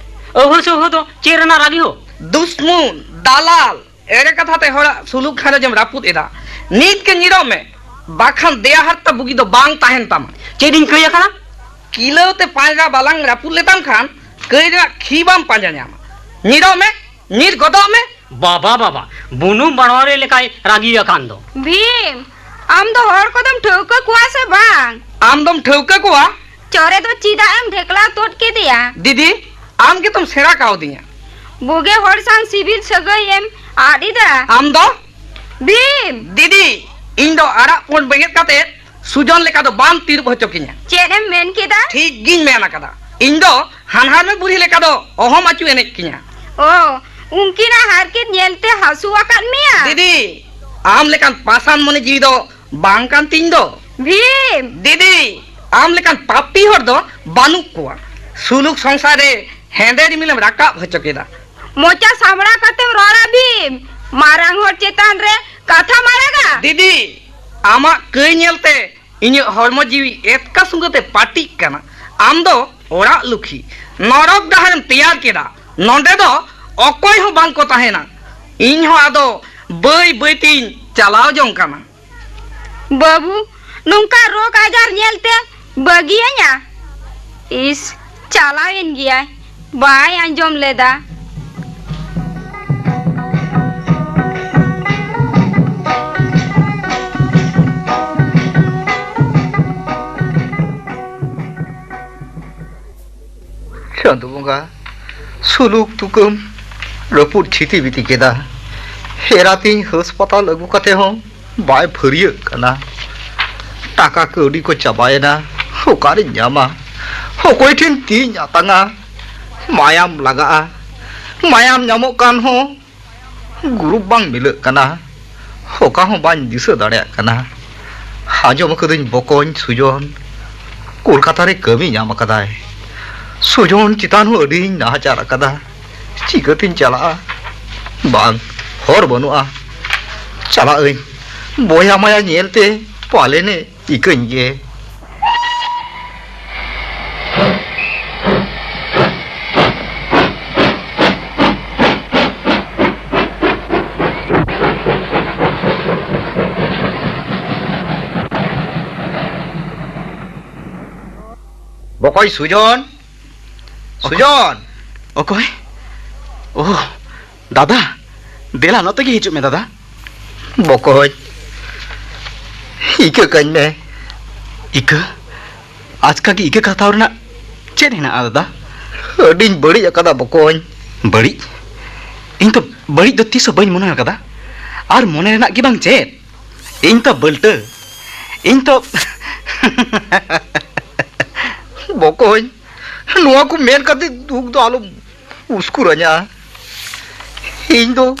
ᱟᱹᱣᱦᱟᱹ ᱥᱟᱹᱣᱦᱟᱹ ᱫᱚ ᱪᱮᱫ ᱨᱮᱱᱟᱜ ᱨᱟᱹᱜᱤ ᱦᱳ? ᱫᱩᱥᱢᱩᱱ, ᱫᱟᱞᱟᱞ, ᱮᱲᱮ ᱠᱟᱛᱷᱟ ᱛᱮ ᱦᱚᱲᱟᱜ ᱥᱩᱞᱩᱠ ᱜᱷᱟᱨᱚᱸᱡᱽ ᱮᱢ ᱨᱟᱹᱯᱩᱫ ᱮᱫᱟ᱾ ᱱᱤᱛ ᱜᱮ ᱧᱤᱨᱚᱜ ᱢᱮ, ᱵᱟᱠᱷᱟᱱ ᱫᱮᱭᱟ ᱦᱟᱨᱛᱟ ᱵᱩᱜᱤ ᱫᱚ ᱵᱟᱝ ᱛᱟᱦᱮᱱ ᱛᱟᱢᱟ᱾ ᱪᱮᱫ ᱤᱧ ᱠᱟᱹᱭ ᱟᱠᱟᱫᱟ? ᱠᱤᱞᱟᱹᱣ ᱛᱮ ᱯᱟᱸᱡᱽᱨᱟ ᱵᱟᱞᱟᱝ ᱨᱟᱹᱯᱩᱫ ᱞᱮᱛᱟᱢ ᱠᱷᱟᱱ ᱠᱟᱹᱭ ᱨᱮᱱᱟᱜ ᱠᱷᱤ ᱵᱟᱢ ᱯᱟᱸᱡᱟ ᱧᱟᱢᱟ᱾ ᱧᱤᱨᱚᱜ ᱢᱮ, ᱧᱤᱨ ᱜᱚᱫᱚᱜ ᱢᱮ᱾ ᱵᱟᱵᱟ, ᱵᱟᱵᱟ, ᱵᱩᱱᱩᱢ ᱵᱟᱲᱣᱟᱨᱮ ᱞᱮᱠᱟᱭ ᱨᱟᱹᱜᱤ ᱟᱠᱟᱱ ᱫᱚ᱾ ᱵᱷᱤᱢ, ᱟᱢ ᱫᱚ ᱦᱚᱲ ᱠᱚᱫᱚᱢ ᱴᱷᱟᱹᱣᱠᱟᱹ ᱠᱚᱣᱟ ᱥᱮ ᱵᱟᱝ? ᱟᱢ ᱫᱚᱢ ᱴᱷᱟᱹᱣᱠᱟᱹ ᱠᱚᱣᱟ? ᱪᱚᱨᱮ ᱫᱚ ᱪᱮᱫᱟᱜ ᱮᱢ ᱰᱷᱮᱠᱞᱟᱣ ᱛᱩᱫ ᱠᱮᱫᱮᱭᱟ? ᱫᱤᱫᱤ, ᱟᱢ ᱜᱮᱛᱚᱢ ᱥᱮᱬᱟ ᱠᱟᱣᱫᱤᱧᱟ᱾ ᱵᱩᱜᱮ ᱦᱚᱲ ᱥᱟᱶ ᱥᱤᱵᱤᱞ ᱥᱟᱹᱜᱟᱹᱭ ᱮᱢ ᱟᱫ ᱮᱫᱟ᱾ ᱟᱢ ᱫᱚ? ᱵᱷᱤᱢ! ᱫᱤᱫᱤ, ᱤᱧ ᱫᱚ ᱟᱨᱟᱜ ᱯᱩᱸᱰ ᱵᱮᱸᱜᱮᱫ ᱠᱟᱛᱮ ᱥᱩᱡᱚᱱ ᱞᱮᱠᱟ ᱫᱚ ᱵᱟᱢ ᱛᱤᱨᱩᱵ ᱦᱚᱪᱚ ᱠᱤᱧᱟ᱾ ᱪᱮᱫ ᱮᱢ ᱢᱮᱱ ᱠᱮᱫᱟ? ᱴᱷᱤᱠ ᱜᱤᱧ ᱢᱮᱱ ᱟᱠᱟᱫᱟ᱾ ᱤᱧ ᱫᱚ ᱦᱟᱱᱦᱟᱨᱢᱮ ᱵᱩᱲᱦᱤ ᱞᱮᱠᱟ ᱫᱚ ᱚᱦᱚᱢ ᱟᱹᱪᱩ ᱮᱱᱮᱡ ᱠᱤᱧᱟ᱾ ᱳ, ᱩᱱᱠᱤᱱᱟᱜ ᱦᱟᱨᱠᱮᱛ ᱧᱮᱞᱛᱮ ᱦᱟᱹᱥᱩ ᱟᱠᱟᱫ ᱢᱮᱭᱟ? ᱫᱤᱫᱤ, ᱟᱢ ᱞᱮᱠᱟᱱ ᱯᱟᱥᱟᱱ ᱢᱚᱱᱮ ᱡᱤᱣᱤ ᱫᱚ ᱵᱟᱝ ᱠᱟᱱ ᱛᱤᱧ ᱫᱚ᱾ ᱵᱷᱤᱢ! ᱫᱤᱫᱤ, ᱟᱢ ᱞᱮᱠᱟᱱ ᱯᱟᱯᱤ ᱦᱚᱲ ᱫᱚ ᱵᱟᱹᱱᱩᱜ ᱠᱚᱣᱟ᱾ ᱥᱩᱞᱩᱠ ᱥᱚᱝᱥᱟᱨ ᱨᱮ ᱦᱮᱸᱫᱮ ᱨᱤᱢᱤᱞᱮᱢ ᱨᱟᱠᱟᱵ ᱦᱚᱪᱚ ᱠᱮᱫᱟ᱾ ᱢᱚᱪᱟ ᱥᱟᱢᱲᱟᱣ ᱠᱟᱛᱮᱢ ᱨᱚᱲᱟ ᱵᱷᱤᱢ, ᱢᱟᱨᱟᱝ ᱦᱚᱲ ᱪᱮᱛᱟᱱ ᱨᱮ ᱠᱟᱛᱷᱟᱢ ᱟᱲᱟᱜᱟ? ᱫᱤᱫᱤ, ᱟᱢᱟᱜ ᱠᱟᱹᱭ ᱧᱮᱞᱛᱮ ᱤᱧᱟᱹᱜ ᱦᱚᱲᱢᱚ ᱡᱤᱣᱤ ᱮᱛᱠᱟ ᱥᱩᱸᱜᱟᱹ ᱛᱮ ᱯᱟᱹᱴᱤᱜ ᱠᱟᱱᱟ᱾ ᱟᱢ ᱫᱚ ᱚᱲᱟᱜ ᱞᱩᱠᱷᱤ, ᱱᱚᱨᱚᱠ ᱰᱟᱦᱟᱨᱮᱢ ᱛᱮᱭᱟᱨ ᱠᱮᱫᱟ᱾ ᱱᱚᱸᱰᱮ ᱫᱚ ᱚᱠᱚᱭ ᱦᱚᱸ ᱵᱟᱝ ᱠᱚ ᱛᱟᱦᱮᱱᱟ᱾ ᱤᱧ ᱦᱚᱸ ᱟᱫᱚ ᱵᱟᱹᱭ ᱵᱟᱹᱭ ᱛᱤᱧ ᱪᱟᱞᱟᱣ ᱡᱚᱝ ᱠᱟᱱᱟ᱾ ᱵᱟᱹᱵᱩ, ᱱᱚᱝᱠᱟ ᱨᱳᱜᱽ ᱟᱡᱟᱨ ᱧᱮᱞᱛᱮ ᱵᱟᱹᱜᱤᱭᱟᱹᱧᱟ? ᱤᱥ, ᱪᱟᱞᱟᱣᱮᱱ ᱜᱮᱭᱟᱭ, ᱵᱟᱭ ᱟᱸᱡᱚᱢ ᱞᱮᱫᱟ᱾ ᱪᱟᱸᱫᱚ ᱵᱚᱸᱜᱟ, ᱥᱩᱞᱩᱠ ᱛᱩᱠᱟᱹᱢ ᱨᱟᱹᱯᱩᱫ ᱪᱷᱤᱛᱤ ᱵᱤᱛᱤ ᱠᱮᱫᱟ᱾ ᱮᱨᱟᱛᱤᱧ ᱦᱟᱥᱯᱟᱛᱟᱞ ᱟᱹᱜᱩ ᱠᱟᱛᱮ ᱦᱚᱸ ᱵᱟᱭ ᱯᱷᱟᱹᱨᱭᱟᱹᱜ ᱠᱟᱱᱟ᱾ ᱴᱟᱠᱟ ᱠᱟᱹᱣᱰᱤ ᱠᱚ ᱪᱟᱵᱟᱭᱮᱱᱟ, ᱚᱠᱟᱨᱤᱧ ᱧᱟᱢᱟ? ᱚᱠᱚᱭ ᱴᱷᱮᱱ ᱛᱤᱧ ᱟᱛᱟᱝᱟ? ᱢᱟᱭᱟᱢ ᱞᱟᱜᱟᱜᱼᱟ, ᱢᱟᱭᱟᱢ ᱧᱟᱢᱚᱜ ᱠᱟᱱ ᱦᱚᱸ ᱜᱩᱨᱩᱯ ᱵᱟᱝ ᱢᱤᱞᱟᱹᱜ ᱠᱟᱱᱟ᱾ ᱚᱠᱟ ᱦᱚᱸ ᱵᱟᱹᱧ ᱫᱤᱥᱟᱹ ᱫᱟᱲᱮᱭᱟᱜ ᱠᱟᱱᱟ᱾ ᱟᱸᱡᱚᱢ ᱟᱠᱟᱫᱟᱹᱧ ᱵᱚᱠᱚᱧ ᱥᱩᱡᱚᱱ ᱠᱳᱞᱠᱟᱛᱟ ᱨᱮ ᱠᱟᱹᱢᱤ ᱧᱟᱢ ᱟᱠᱟᱫᱟᱭ᱾ ᱥᱩᱡᱚᱱ ᱪᱮᱛᱟᱱ ᱦᱚᱸ ᱟᱹᱰᱤᱧ ᱱᱟᱦᱟᱪᱟᱨ ᱟᱠᱟᱫᱟ᱾ ᱪᱤᱠᱟᱹᱛᱤᱧ ᱪᱟᱞᱟᱜᱼᱟ? ᱵᱟᱝ, ᱦᱚᱨ ᱵᱟᱹᱱᱩᱜᱼᱟ᱾ ᱪᱟᱞᱟᱜ ᱟᱹᱧ, ᱵᱚᱭᱦᱟ ᱢᱟᱭᱟ ᱧᱮᱞᱛᱮ ᱯᱟᱞᱮᱱᱮ ᱤᱠᱟᱹᱧ ᱜᱮ᱾ ᱵᱚᱠᱚᱭ ᱥᱩᱡᱚᱱ, ᱥᱩᱡᱚᱱ᱾ ᱚᱠᱚᱭ? ᱳ, ᱫᱟᱫᱟ, ᱫᱮᱞᱟ ᱱᱚᱛᱮ ᱜᱮ ᱦᱤᱡᱩᱜ ᱢᱮ ᱫᱟᱫᱟ᱾ ᱵᱚᱠᱚᱧ, ᱤᱠᱟᱹ ᱠᱟᱹᱧ ᱢᱮ᱾ ᱤᱠᱟᱹ? ᱟᱪᱠᱟ ᱜᱮ ᱤᱠᱟᱹ ᱦᱟᱛᱟᱣ ᱨᱮᱱᱟᱜ ᱪᱮᱫ ᱦᱮᱱᱟᱜᱼᱟ ᱫᱟᱫᱟ? ᱟᱹᱰᱤᱧ ᱵᱟᱹᱲᱤᱡ ᱟᱠᱟᱫᱟ ᱵᱚᱠᱚᱧ᱾ ᱵᱟᱹᱲᱤᱡ? ᱤᱧ ᱛᱚ ᱵᱟᱹᱲᱤᱡ ᱫᱚ ᱛᱤᱥ ᱦᱚᱸ ᱵᱟᱹᱧ ᱢᱚᱱᱮ ᱟᱠᱟᱫᱟ, ᱟᱨ ᱢᱚᱱᱮ ᱨᱮᱱᱟᱜ ᱜᱮ ᱵᱟᱝ ᱪᱮᱫ᱾ ᱤᱧ ᱛᱚ ᱵᱟᱹᱞᱴᱟᱹ, ᱤᱧ ᱛᱚ ᱵᱚᱠᱚᱧ, ᱱᱚᱣᱟ ᱠᱚ ᱢᱮᱱ ᱠᱟᱛᱮ ᱫᱩᱠ ᱫᱚ ᱟᱞᱚᱢ ᱩᱥᱠᱩᱨᱟᱹᱧᱟ᱾ ᱤᱧ ᱫᱚ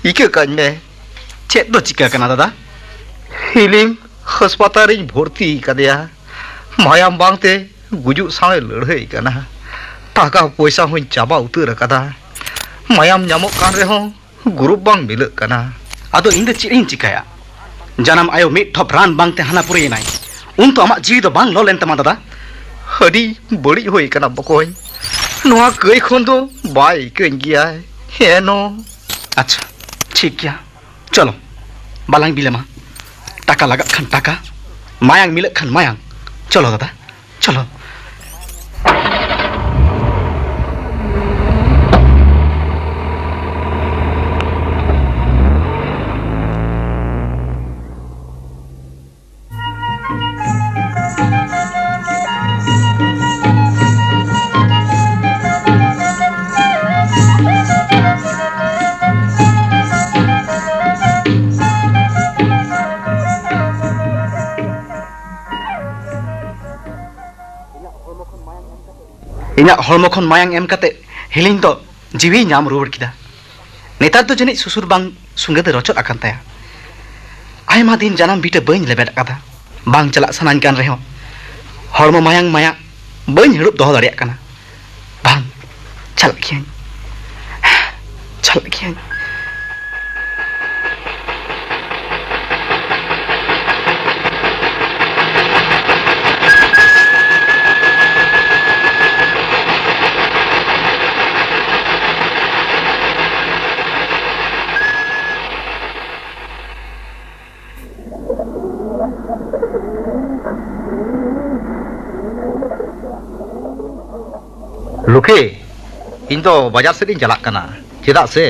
ᱤᱠᱟᱹ ᱠᱟᱹᱧ ᱢᱮ᱾ ᱪᱮᱫ ᱫᱚ ᱪᱤᱠᱟᱹ ᱠᱟᱱᱟ ᱫᱟᱫᱟ? ᱦᱤᱞᱤᱢ ᱦᱟᱥᱯᱟᱛᱟᱞ ᱨᱤᱧ ᱵᱷᱚᱨᱛᱤ ᱠᱟᱫᱮᱭᱟ᱾ ᱢᱟᱭᱟᱢ ᱵᱟᱝᱛᱮ ᱜᱩᱡᱩᱜ ᱥᱟᱶᱮ ᱞᱟᱹᱲᱦᱟᱹᱭ ᱠᱟᱱᱟ᱾ ᱴᱟᱠᱟ ᱯᱚᱭᱥᱟ ᱦᱚᱸᱧ ᱪᱟᱵᱟ ᱩᱛᱟᱹᱨ ᱟᱠᱟᱫᱟ᱾ ᱢᱟᱭᱟᱢ ᱧᱟᱢᱚᱜ ᱠᱟᱱ ᱨᱮᱦᱚᱸ ᱜᱩᱨᱩᱯ ᱵᱟᱝ ᱢᱤᱞᱟᱹᱜ ᱠᱟᱱᱟ᱾ ᱟᱫᱚ ᱤᱧ ᱫᱚ ᱪᱮᱫ ᱤᱧ ᱪᱤᱠᱟᱹᱭᱟ? ᱡᱟᱱᱟᱢ ᱟᱭᱳ ᱢᱤᱫ ᱴᱷᱚᱯ ᱨᱟᱱ ᱵᱟᱝᱛᱮ ᱦᱟᱱᱟ ᱯᱩᱨᱤᱭᱮᱱᱟᱭ, ᱩᱱ ᱛᱚ ᱟᱢᱟᱜ ᱡᱤᱣᱤ ᱫᱚ ᱵᱟᱝ ᱞᱚ ᱞᱮᱱ ᱛᱟᱢᱟ ᱫᱟᱫᱟ? ᱟᱹᱰᱤ ᱵᱟᱹᱲᱤᱡ ᱦᱩᱭ ᱠᱟᱱᱟ ᱵᱚᱠᱚᱧ, ᱱᱚᱣᱟ ᱠᱟᱹᱭ ᱠᱷᱚᱱ ᱫᱚ ᱵᱟᱭ ᱤᱠᱟᱹᱧ ᱜᱮᱭᱟᱭ᱾ ᱦᱮᱸ ᱱᱚ᱾ ᱟᱪᱪᱷᱟ, ᱴᱷᱤᱠ ᱜᱮᱭᱟ, ᱪᱚᱞᱚ, ᱵᱟᱞᱟᱝ ᱵᱤᱞᱚᱢᱟ᱾ ᱴᱟᱠᱟ ᱞᱟᱜᱟᱜ ᱠᱷᱟᱱ ᱴᱟᱠᱟ, ᱢᱟᱭᱟᱝ ᱢᱤᱞᱟᱹᱜ ᱠᱷᱟᱱ ᱢᱟᱭᱟᱝ, ᱪᱚᱞᱚ ᱫᱟᱫᱟ, ᱪᱚᱞᱚ᱾ ᱤᱧᱟᱹᱜ ᱦᱚᱲᱢᱚ ᱠᱷᱚᱱ ᱢᱟᱭᱟᱝ ᱮᱢ ᱠᱟᱛᱮ ᱦᱤᱞᱤᱧ ᱫᱚ ᱡᱤᱣᱤᱭ ᱧᱟᱢ ᱨᱩᱣᱟᱹᱲ ᱠᱮᱫᱟ᱾ ᱱᱮᱛᱟᱨ ᱫᱚ ᱡᱟᱹᱱᱤᱡ ᱥᱩᱥᱩᱨ ᱵᱟᱝ ᱥᱩᱸᱜᱟᱹ ᱫᱚ ᱨᱚᱪᱚᱫ ᱟᱠᱟᱱ ᱛᱟᱭᱟ᱾ ᱟᱭᱢᱟ ᱫᱤᱱ ᱡᱟᱱᱟᱢ ᱵᱷᱤᱴᱟᱹ ᱵᱟᱹᱧ ᱞᱮᱵᱮᱫ ᱟᱠᱟᱫᱟ᱾ ᱵᱟᱝ ᱪᱟᱞᱟᱜ ᱥᱟᱱᱟᱧ ᱠᱟᱱ ᱨᱮᱦᱚᱸ, ᱦᱚᱲᱢᱚ ᱢᱟᱭᱟᱝ ᱢᱟᱭᱟᱝ ᱵᱟᱹᱧ ᱦᱟᱹᱲᱩᱵ ᱫᱚᱦᱚ ᱫᱟᱲᱮᱭᱟᱜ ᱠᱟᱱᱟ᱾ ᱵᱟᱝ, ᱪᱟᱞᱟᱜ ᱜᱤᱭᱟᱹᱧ, ᱪᱟᱞᱟᱜ ᱜᱤᱭᱟᱹᱧ᱾ ᱞᱩᱠᱷᱤ, ᱤᱧ ᱫᱚ ᱵᱟᱡᱟᱨ ᱥᱮᱫ ᱤᱧ ᱪᱟᱞᱟᱜ ᱠᱟᱱᱟ᱾ ᱪᱮᱫᱟᱜ ᱥᱮ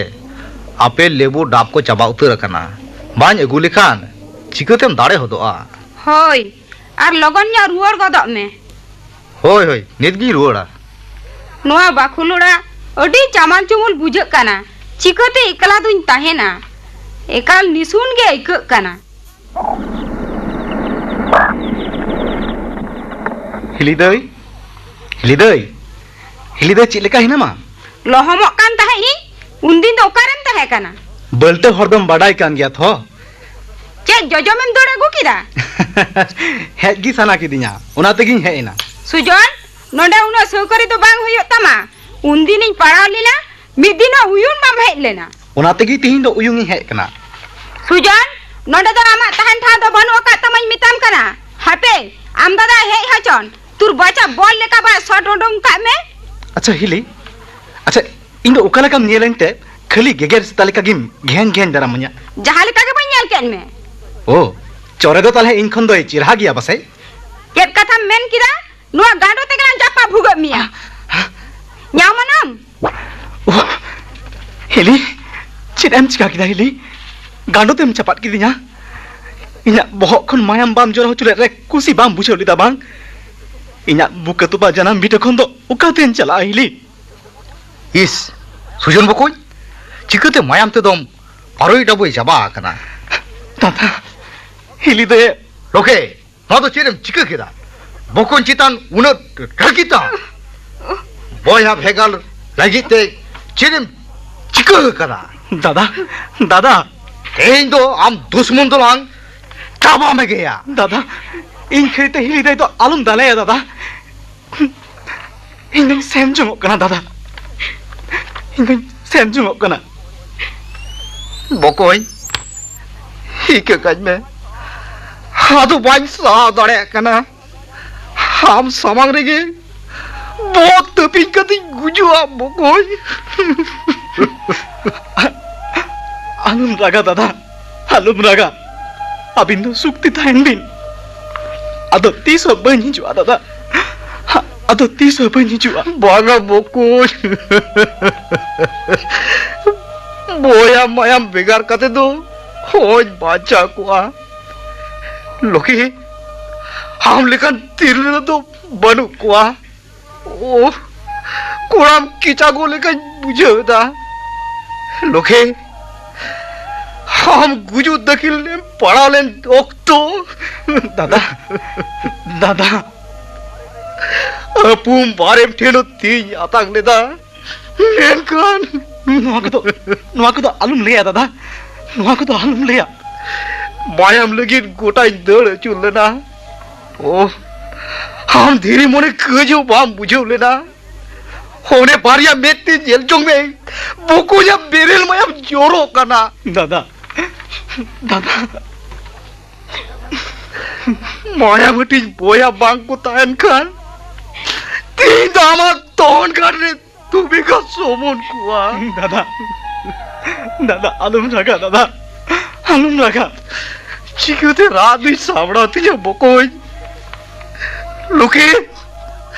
ᱟᱯᱮᱞ, ᱞᱮᱵᱩ, ᱰᱟᱵ ᱠᱚ ᱪᱟᱵᱟ ᱩᱛᱟᱹᱨ ᱟᱠᱟᱱᱟ᱾ ᱵᱟᱹᱧ ᱟᱹᱜᱩ ᱞᱮᱠᱷᱟᱱ ᱪᱤᱠᱟᱹᱛᱮᱢ ᱫᱟᱲᱮ ᱦᱚᱫᱚᱜᱼᱟ? ᱦᱳᱭ, ᱟᱨ ᱞᱚᱜᱚᱱ ᱧᱚᱜ ᱨᱩᱣᱟᱹᱲ ᱜᱚᱫᱚᱜ ᱢᱮ᱾ ᱦᱳᱭ, ᱦᱳᱭ, ᱱᱤᱛ ᱜᱤᱧ ᱨᱩᱣᱟᱹᱲᱟ᱾ ᱱᱚᱣᱟ ᱵᱟᱠᱷᱩᱞ ᱚᱲᱟᱜ ᱟᱹᱰᱤ ᱪᱟᱢᱟᱞ ᱪᱩᱢᱩᱞ ᱵᱩᱡᱷᱟᱹᱜ ᱠᱟᱱᱟ᱾ ᱪᱤᱠᱟᱹᱛᱮ ᱮᱠᱞᱟ ᱫᱩᱧ ᱛᱟᱦᱮᱱᱟ? ᱮᱠᱟᱞ ᱱᱤᱥᱩᱱ ᱜᱮ ᱟᱹᱭᱠᱟᱹᱜ ᱠᱟᱱᱟ᱾ ᱦᱤᱞᱤ ᱫᱟᱹᱭ, ᱦᱤᱞᱤ ᱫᱟᱹᱭ, ᱦᱤᱞᱤ ᱫᱟᱹᱭ, ᱪᱮᱫ ᱞᱮᱠᱟ ᱦᱮᱱᱟᱢᱟ? ᱞᱚᱦᱚᱢᱚᱜ ᱠᱟᱱ ᱛᱟᱦᱮᱸᱫ ᱤᱧ, ᱩᱱᱫᱤᱱ ᱫᱚ ᱚᱠᱟᱨᱮᱢ ᱛᱟᱦᱮᱸ ᱠᱟᱱᱟ? ᱵᱟᱹᱞᱴᱟᱹ ᱦᱚᱲ ᱫᱚᱢ ᱵᱟᱰᱟᱭ ᱠᱟᱱ ᱜᱮᱭᱟ ᱛᱷᱚ᱾ ᱪᱮᱫ ᱡᱚᱡᱚᱢᱮᱢ ᱫᱟᱹᱲ ᱟᱹᱜᱩ ᱠᱮᱫᱟ? ᱦᱮᱡ ᱜᱮ ᱥᱟᱱᱟ ᱠᱤᱫᱤᱧᱟ, ᱚᱱᱟ ᱛᱮᱜᱤᱧ ᱦᱮᱡ ᱮᱱᱟ᱾ ᱥᱩᱡᱚᱱ, ᱱᱚᱰᱮ ᱩᱱᱟᱹᱜ ᱥᱟᱹᱣᱠᱟᱹᱨᱤ ᱫᱚ ᱵᱟᱝ ᱦᱩᱭᱩᱜ ᱛᱟᱢᱟ᱾ ᱩᱱᱫᱤᱱᱤᱧ ᱯᱟᱲᱟᱣ ᱞᱮᱱᱟ, ᱢᱤᱫ ᱫᱤᱱ ᱦᱚᱸ ᱩᱭᱩᱝ ᱵᱟᱢ ᱦᱮᱡ ᱞᱮᱱᱟ᱾ ᱚᱱᱟ ᱛᱮᱜᱮ ᱛᱤᱦᱤᱧ ᱫᱚ ᱩᱭᱩᱝ ᱤᱧ ᱦᱮᱡ ᱠᱟᱱᱟ᱾ ᱥᱩᱡᱚᱱ, ᱱᱚᱰᱮ ᱫᱚ ᱟᱢᱟᱜ ᱛᱟᱦᱮᱱ ᱴᱷᱟᱶ ᱫᱚ ᱵᱟᱹᱱᱩᱜ ᱟᱠᱟᱫ ᱛᱟᱢᱟᱧ ᱢᱮᱛᱟᱢ ᱠᱟᱱᱟ᱾ ᱦᱟᱯᱮ, ᱟᱢ ᱫᱟᱫᱟ ᱦᱮᱡ ᱦᱚᱪᱚᱱ, ᱛᱩᱨ ᱵᱟᱪᱟ ᱵᱚᱞ ᱞᱮᱠᱟ ᱵᱟᱭ ᱥᱚᱴ ᱩᱰᱩᱝ ᱠᱟᱜ ᱢᱮ᱾ ᱟᱪᱪᱷᱟ ᱦᱤᱞᱤ, ᱟᱪᱪᱷᱟ, ᱤᱧ ᱫᱚ ᱚᱠᱟ ᱞᱮᱠᱟᱢ ᱧᱮᱞᱟᱹᱧ ᱛᱮ ᱠᱷᱟᱹᱞᱤ ᱜᱮᱜᱮᱨ ᱥᱮᱛᱟ ᱞᱮᱠᱟ ᱜᱮᱢ ᱜᱷᱮᱱ ᱜᱷᱮᱱ ᱫᱟᱨᱟᱢᱟᱹᱧᱟ? ᱡᱟᱦᱟᱸ ᱞᱮᱠᱟ ᱜᱮ ᱵᱟᱹᱧ ᱧᱮᱞ ᱠᱮᱫ ᱢᱮ᱾ ᱳ, ᱪᱚᱨᱮ ᱫᱚ ᱛᱟᱦᱞᱮ ᱤᱧ ᱠᱷᱚᱱ ᱫᱚᱭ ᱪᱮᱨᱦᱟ ᱜᱮᱭᱟ ᱯᱟᱥᱮᱡ? ᱪᱮᱫ ᱠᱟᱛᱷᱟᱢ ᱢᱮᱱ ᱠᱮᱫᱟ? ᱱᱚᱣᱟ ᱜᱟᱸᱰᱚ ᱛᱮᱜᱮ ᱞᱟᱝ ᱡᱟᱯᱟ ᱵᱷᱩᱜᱟᱹᱜ ᱢᱮᱭᱟ᱾ ᱧᱟᱢᱟᱱᱟᱢ? ᱳᱦ, ᱦᱤᱞᱤ, ᱪᱮᱫ ᱮᱢ ᱪᱤᱠᱟ ᱠᱮᱫᱟ ᱦᱤᱞᱤ? ᱜᱟᱸᱰᱚ ᱛᱮᱢ ᱪᱟᱯᱟᱫ ᱠᱤᱫᱤᱧᱟ? ᱤᱧᱟᱜ ᱵᱚᱦᱚᱜ ᱠᱷᱚᱱ ᱢᱟᱭᱟᱢ ᱵᱟᱢ ᱡᱚᱨᱚ ᱦᱚᱪᱚ ᱞᱮᱫ ᱨᱮ ᱠᱩᱥᱤ ᱵᱟᱢ ᱵᱩᱡᱷᱟᱹᱣ ᱞᱮᱫᱟ ᱵᱟᱝ? ᱤᱧᱟᱜ ᱵᱩᱠᱟᱹ ᱛᱚᱯᱟ ᱡᱟᱱᱟᱢ ᱵᱷᱤᱴᱟᱹ ᱠᱷᱚᱱ ᱫᱚ ᱚᱠᱟᱛᱮᱧ ᱪᱟᱞᱟᱜᱼᱟ ᱦᱤᱞᱤ? ᱤᱥ, ᱥᱩᱡᱚᱱ ᱵᱚᱠᱚᱧ, ᱪᱤᱠᱟᱹᱛᱮ ᱢᱟᱭᱟᱢ ᱛᱮᱫᱚᱢ ᱟᱨᱚᱭ ᱰᱟᱵᱚᱭ ᱪᱟᱵᱟ ᱟᱠᱟᱱᱟ? ᱫᱟᱫᱟ, ᱦᱤᱞᱤ ᱫᱚᱭ ᱞᱚᱠᱷᱮ, ᱱᱚᱣᱟ ᱫᱚ ᱪᱮᱫ ᱮᱢ ᱪᱤᱠᱟᱹ ᱠᱮᱫᱟ? ᱵᱚᱠᱚᱧ ᱪᱮᱛᱟᱱ ᱩᱱᱟᱹᱜ ᱨᱟᱹᱜᱤ ᱛᱟᱢ? ᱵᱚᱭᱦᱟ ᱵᱷᱮᱜᱟᱨ ᱞᱟᱹᱜᱤᱫ ᱛᱮ ᱪᱮᱫ ᱮᱢ ᱪᱤᱠᱟᱹ ᱟᱠᱟᱫᱟ? ᱫᱟᱫᱟ, ᱫᱟᱫᱟ᱾ ᱛᱮᱦᱮᱧ ᱫᱚ ᱟᱢ ᱫᱩᱥᱢᱚᱱ ᱫᱚᱞᱟᱝ ᱪᱟᱵᱟ ᱢᱮᱜᱮᱭᱟ᱾ ᱫᱟᱫᱟ, ᱤᱧ ᱠᱷᱟᱹᱭ ᱛᱮ ᱦᱤᱞᱤ ᱫᱟᱹᱭ ᱫᱚ ᱟᱞᱚᱢ ᱫᱟᱞᱮᱭᱟ ᱫᱟᱫᱟ᱾ ᱤᱧ ᱫᱚᱧ ᱥᱮᱱ ᱡᱚᱝᱚᱜ ᱠᱟᱱᱟ ᱫᱟᱫᱟ᱾ ᱤᱧ ᱫᱚᱧ ᱥᱮᱱ ᱡᱚᱝᱚᱜ ᱠᱟᱱᱟ᱾ ᱵᱚᱠᱚᱧ, ᱤᱠᱟᱹ ᱠᱟᱹᱧ ᱢᱮ, ᱟᱫᱚ ᱵᱟᱹᱧ ᱥᱟᱦᱟᱣ ᱫᱟᱲᱮᱭᱟᱜ ᱠᱟᱱᱟ᱾ ᱟᱢ ᱥᱟᱢᱟᱝ ᱨᱮᱜᱮ ᱵᱚᱦᱚᱜ ᱛᱟᱹᱯᱤᱧ ᱠᱟᱛᱮᱧ ᱜᱩᱡᱩᱜᱼᱟ ᱵᱚᱠᱚᱧ᱾ ᱟᱞᱚᱢ ᱨᱟᱜᱟ ᱫᱟᱫᱟ, ᱟᱞᱚᱢ ᱨᱟᱜᱟ᱾ ᱟᱹᱵᱤᱱ ᱫᱚ ᱥᱩᱠᱛᱮ ᱛᱟᱦᱮᱱ ᱵᱤᱱ᱾ ᱟᱫᱚ ᱛᱤᱥ ᱦᱚᱸ ᱵᱟᱹᱧ ᱦᱤᱡᱩᱜᱼᱟ ᱫᱟᱫᱟ, ᱟᱫᱚ ᱛᱤᱥ ᱦᱚᱸ ᱵᱟᱹᱧ ᱦᱤᱡᱩᱜᱼᱟ᱾ ᱵᱟᱝᱟ ᱵᱚᱠᱚᱧ, ᱵᱚᱭᱦᱟ ᱢᱟᱭᱟᱢ ᱵᱷᱮᱜᱟᱨ ᱠᱟᱛᱮ ᱫᱚ ᱦᱚᱧ ᱵᱟᱧᱪᱟᱣ ᱠᱚᱜᱼᱟ᱾ ᱞᱚᱠᱷᱤ, ᱟᱢ ᱞᱮᱠᱟᱱ ᱛᱤᱨᱞᱟᱹ ᱫᱚ ᱵᱟᱹᱱᱩᱜ ᱠᱚᱣᱟ᱾ ᱳᱦ, ᱠᱚᱲᱟᱢ ᱠᱮᱪᱟᱜᱚᱜ ᱞᱮᱠᱟᱧ ᱵᱩᱡᱷᱟᱹᱣ ᱮᱫᱟ᱾ ᱞᱚᱠᱷᱤ, ᱟᱢ ᱜᱩᱡᱩᱜ ᱫᱟᱹᱠᱷᱤᱞ ᱮᱢ ᱯᱟᱲᱟᱣ ᱞᱮᱱ ᱚᱠᱛᱚ ᱫᱟᱫᱟ, ᱫᱟᱫᱟ᱾ ᱟᱹᱯᱩᱢ ᱵᱟᱨᱮᱢ ᱴᱷᱮᱱ ᱦᱚᱸ ᱛᱤᱧ ᱟᱛᱟᱝ ᱞᱮᱫᱟ᱾ ᱢᱮᱱᱠᱷᱟᱱ ᱱᱚᱣᱟ ᱠᱚᱫᱚ, ᱱᱚᱣᱟ ᱠᱚᱫᱚ ᱟᱞᱚᱢ ᱞᱟᱹᱭᱟ ᱫᱟᱫᱟ, ᱱᱚᱣᱟ ᱠᱚᱫᱚ ᱟᱞᱚᱢ ᱞᱟᱹᱭᱟ᱾ ᱢᱟᱭᱟᱢ ᱞᱟᱹᱜᱤᱫ ᱜᱚᱴᱟᱧ ᱫᱟᱹᱲ ᱟᱹᱪᱩᱨ ᱞᱮᱱᱟ᱾ ᱳ, ᱟᱢ ᱫᱷᱤᱨᱤ ᱢᱚᱱᱮ ᱠᱟᱹᱡ ᱦᱚᱸ ᱵᱟᱢ ᱵᱩᱡᱷᱟᱹᱣ ᱞᱮᱱᱟ᱾ ᱚᱱᱮ ᱵᱟᱨᱭᱟ ᱢᱮᱫ ᱛᱮ ᱧᱮᱞ ᱡᱚᱝ ᱢᱮ, ᱵᱚᱠᱚᱧᱟᱜ ᱵᱮᱨᱮᱞ ᱢᱟᱭᱟᱢ ᱡᱚᱨᱚᱜ ᱠᱟᱱᱟ᱾ ᱫᱟᱫᱟ, ᱫᱟᱫᱟ᱾ ᱢᱟᱭᱟᱢ ᱦᱟᱹᱴᱤᱧ ᱵᱚᱭᱦᱟ ᱵᱟᱝ ᱠᱚ ᱛᱟᱦᱮᱱ ᱠᱷᱟᱱ ᱛᱮᱦᱮᱧ ᱫᱚ ᱟᱢᱟᱜ ᱛᱚᱦᱚᱱ ᱜᱷᱟᱴ ᱨᱮ ᱛᱩᱵᱤ ᱠᱚ ᱥᱚᱢᱚᱱ ᱠᱚᱣᱟ᱾ ᱫᱟᱫᱟ, ᱫᱟᱫᱟ, ᱟᱞᱚᱢ ᱨᱟᱜᱟ ᱫᱟᱫᱟ, ᱟᱞᱚᱢ ᱨᱟᱜᱟ᱾ ᱪᱤᱠᱟᱹᱛᱮ ᱨᱟᱜ ᱫᱩᱧ ᱥᱟᱢᱵᱲᱟᱣ ᱛᱤᱧᱟ ᱵᱚᱠᱚᱧ? ᱞᱩᱠᱤ,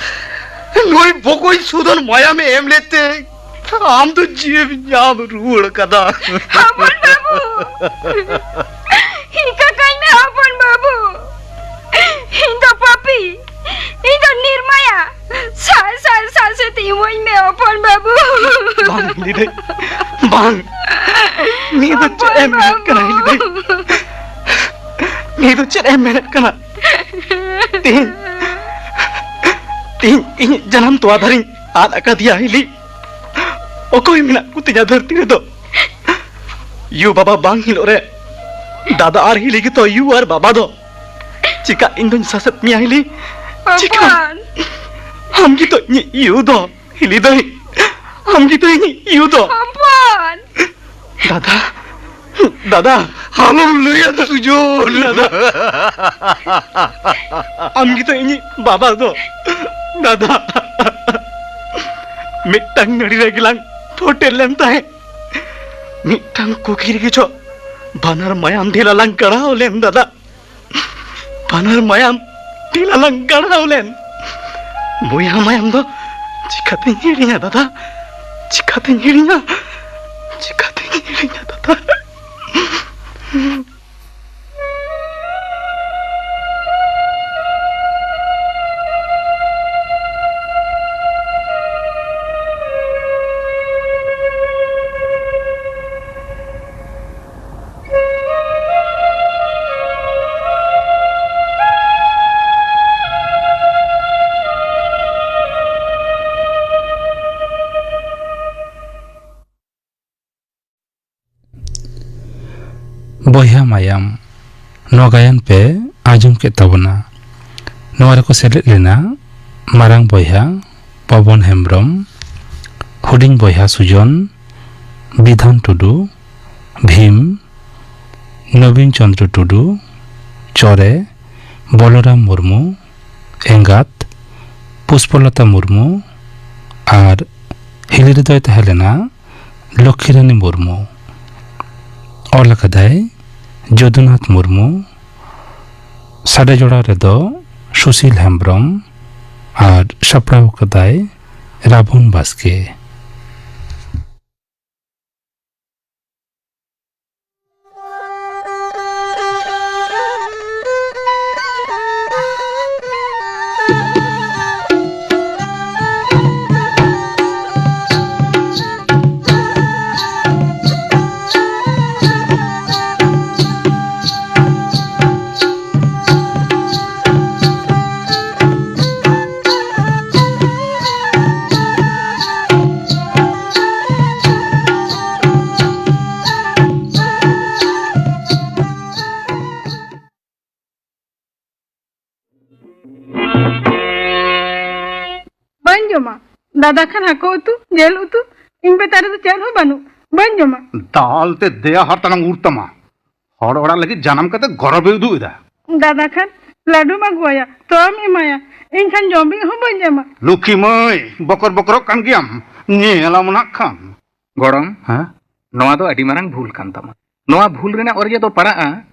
ᱱᱩᱭ ᱵᱚᱠᱚᱧ ᱥᱩᱫᱚᱱ ᱢᱟᱭᱟᱢᱮ ᱮᱢ ᱞᱮᱫ ᱛᱮ ᱟᱢ ᱫᱚ ᱡᱤᱣᱤᱢ ᱧᱟᱢ ᱨᱩᱣᱟᱹᱲ ᱠᱟᱫᱟ᱾ ᱦᱚᱯᱚᱱ ᱵᱟᱹᱵᱩ, ᱤᱧ ᱠᱟᱠᱟᱧ ᱢᱮ ᱦᱚᱯᱚᱱ ᱵᱟᱹᱵᱩ, ᱤᱧ ᱫᱚ ᱯᱟᱯᱤ, ᱤᱧ ᱫᱚ ᱱᱤᱨᱢᱟᱭᱟ, ᱥᱟᱭ ᱥᱟᱭ ᱥᱟᱥᱮᱛ ᱤᱢᱟᱹᱧ ᱢᱮ ᱦᱚᱯᱚᱱ ᱵᱟᱹᱵᱩ᱾ ᱵᱟᱝ ᱦᱤᱞᱤ ᱫᱟᱹᱭ, ᱵᱟᱝ᱾ ᱱᱤᱭᱟᱹ ᱫᱚ ᱪᱮᱫ ᱮᱢ ᱢᱮᱱᱮᱫ ᱠᱟᱱᱟ ᱦᱤᱞᱤ ᱫᱟᱹᱭ? ᱱᱤᱭᱟᱹ ᱫᱚ ᱪᱮᱫ ᱮᱢ ᱢᱮᱱᱮᱫ ᱠᱟᱱᱟ? ᱛᱮᱦᱮᱧ, ᱛᱮᱦᱮᱧ ᱤᱧᱤᱡ ᱡᱟᱱᱟᱢ ᱛᱚᱣᱟ ᱫᱷᱟᱨᱮᱧ ᱟᱫ ᱟᱠᱟᱫᱮᱭᱟ ᱦᱤᱞᱤ᱾ ᱚᱠᱚᱭ ᱢᱮᱱᱟᱜ ᱠᱚ ᱛᱤᱧᱟ ᱫᱷᱟᱹᱨᱛᱤ ᱨᱮᱫᱚ? ᱭᱩ ᱵᱟᱵᱟ ᱵᱟᱝ ᱦᱤᱞᱳᱜ ᱨᱮ ᱫᱟᱫᱟ ᱟᱨ ᱦᱤᱞᱤ ᱜᱮᱛᱚ ᱭᱩ ᱟᱨ ᱵᱟᱵᱟ ᱫᱚ᱾ ᱪᱤᱠᱟ ᱤᱧ ᱫᱚᱧ ᱥᱟᱥᱮᱛ ᱢᱮᱭᱟ ᱦᱤᱞᱤ? ᱪᱤᱠᱟ? ᱦᱚᱯᱚᱱ᱾ ᱟᱢ ᱜᱮᱛᱚ ᱤᱧᱤᱡ ᱭᱩ ᱫᱚ᱾ ᱦᱤᱞᱤ ᱫᱟᱹᱭ, ᱟᱢ ᱜᱮᱛᱚ ᱤᱧᱤᱡ ᱭᱩ ᱫᱚ᱾ ᱦᱚᱯᱚᱱ᱾ ᱫᱟᱫᱟ, ᱫᱟᱫᱟ᱾ ᱟᱞᱚᱢ ᱞᱟᱹᱭᱟ ᱥᱩᱡᱚᱱ᱾ ᱫᱟᱫᱟ, ᱟᱢ ᱜᱮᱛᱚ ᱤᱧᱤᱡ ᱵᱟᱵᱟ ᱫᱚ᱾ ᱫᱟᱫᱟ, ᱢᱤᱫᱴᱟᱝ ᱱᱟᱹᱲᱤ ᱨᱮᱜᱮ ᱞᱟᱝ ᱯᱷᱳᱴᱮᱞ ᱞᱮᱱ ᱛᱟᱦᱮᱸᱫ᱾ ᱢᱤᱫᱴᱟᱝ ᱠᱩᱠᱤ ᱨᱮᱜᱮ ᱪᱚ ᱵᱟᱱᱟᱨ ᱢᱟᱭᱟᱢ ᱰᱷᱮᱞᱟ ᱞᱟᱝ ᱜᱟᱲᱟᱣ ᱞᱮᱱ ᱫᱟᱫᱟ᱾ ᱵᱟᱱᱟᱨ ᱢᱟᱭᱟᱢ ᱰᱷᱮᱞᱟ ᱞᱟᱝ ᱜᱟᱲᱟᱣ ᱞᱮᱱ᱾ ᱵᱚᱭᱦᱟ ᱢᱟᱭᱟᱢ ᱫᱚ ᱪᱤᱠᱟᱹᱛᱤᱧ ᱦᱤᱲᱤᱧᱟ ᱫᱟᱫᱟ? ᱪᱤᱠᱟᱹᱛᱤᱧ ᱦᱤᱲᱤᱧᱟ? ᱪᱤᱠᱟᱹᱛᱤᱧ ᱦᱤᱲᱤᱧᱟ ᱫᱟᱫᱟ? ᱵᱚᱭᱦᱟ ᱢᱟᱭᱟᱢ, ᱱᱚᱣᱟ ᱜᱟᱭᱟᱱ ᱯᱮ ᱟᱸᱡᱚᱢ ᱠᱮᱫ ᱛᱟᱵᱚᱱᱟ᱾ ᱱᱚᱣᱟ ᱨᱮᱠᱚ ᱥᱮᱞᱮᱫ ᱞᱮᱱᱟ ᱢᱟᱨᱟᱝ ᱵᱚᱭᱦᱟ ᱯᱚᱵᱚᱱ ᱦᱮᱢᱵᱨᱚᱢ, ᱦᱩᱰᱤᱧ ᱵᱚᱭᱦᱟ ᱥᱩᱡᱚᱱ, ᱵᱤᱫᱷᱟᱱ ᱴᱩᱰᱩ, ᱵᱷᱤᱢ, ᱱᱚᱵᱤᱱ ᱪᱚᱸᱫᱽᱨᱚ ᱴᱩᱰᱩ, ᱪᱚᱨᱮ, ᱵᱚᱞᱚᱨᱟᱢ ᱢᱩᱨᱢᱩ, ᱮᱸᱜᱟᱛ, ᱯᱩᱥᱯᱚᱞᱚᱛᱟ ᱢᱩᱨᱢᱩ, ᱟᱨ ᱦᱤᱞᱤ ᱨᱮᱫᱚᱭ ᱛᱟᱦᱮᱸ ᱞᱮᱱᱟ ᱞᱚᱠᱠᱷᱤᱨᱟᱱᱤ ᱢᱩᱨᱢᱩ᱾ ᱚᱞ ᱟᱠᱟᱫᱟᱭ ᱡᱚᱫᱩᱱᱟᱛᱷ ᱢᱩᱨᱢᱩ᱾ ᱥᱟᱰᱮ ᱡᱚᱲᱟᱣ ᱨᱮᱫᱚ ᱥᱩᱥᱤᱞ ᱦᱮᱢᱵᱽᱨᱚᱢ ᱟᱨ ᱥᱟᱯᱲᱟᱣ ᱠᱟᱫᱟᱭ ᱨᱟᱵᱚᱱ ᱵᱟᱥᱠᱮ᱾ ᱵᱟᱹᱧ ᱡᱚᱢᱟ᱾ ᱫᱟᱫᱟ ᱠᱷᱟᱱ ᱦᱟᱹᱠᱩ ᱩᱛᱩ, ᱡᱤᱞ ᱩᱛᱩ, ᱤᱧ ᱵᱮᱴᱟ ᱨᱮᱫᱚ ᱪᱮᱫ ᱦᱚᱸ ᱵᱟᱹᱱᱩᱜ᱾ ᱵᱟᱹᱧ ᱡᱚᱢᱟ᱾ ᱫᱟᱞ ᱛᱮ ᱫᱮᱭᱟ ᱦᱟᱨ ᱛᱟᱱᱟᱝ ᱩᱨ ᱛᱟᱢᱟ᱾ ᱦᱚᱲ ᱚᱲᱟᱜ ᱞᱟᱹᱜᱤᱫ ᱡᱟᱱᱟᱢ ᱠᱟᱛᱮ ᱜᱚᱨᱚᱵᱮ ᱩᱫᱩᱜ ᱮᱫᱟ᱾ ᱫᱟᱫᱟ ᱠᱷᱟᱱ ᱞᱟᱹᱰᱩᱢ ᱟᱹᱜᱩᱣᱟᱭᱟ, ᱛᱚᱣᱟᱢ ᱮᱢᱟᱭᱟ, ᱤᱧ ᱠᱷᱟᱱ ᱡᱚᱢ ᱵᱤᱜ ᱦᱚᱸ ᱵᱟᱹᱧ ᱮᱢᱟ᱾ ᱞᱩᱠᱷᱤ ᱢᱟᱹᱭ, ᱵᱚᱠᱚᱨ ᱵᱚᱠᱚᱨᱚᱜ ᱠᱟᱱ ᱜᱮᱭᱟᱢ, ᱧᱮᱞᱟᱢ ᱱᱟᱜ ᱠᱷᱟᱱ᱾ ᱜᱚᱲᱚᱢ, ᱦᱮᱸ? ᱱᱚᱣᱟ ᱫᱚ ᱟᱹᱰᱤ ᱢᱟᱨᱟᱝ ᱵᱷᱩᱞ ᱠᱟᱱ ᱛᱟᱢᱟ᱾ ᱱᱚᱣᱟ ᱵᱷᱩᱞ ᱨᱮᱱᱟᱜ ᱚᱨᱡᱚ ᱫᱚ ᱯᱟᱲᱟᱜᱼᱟ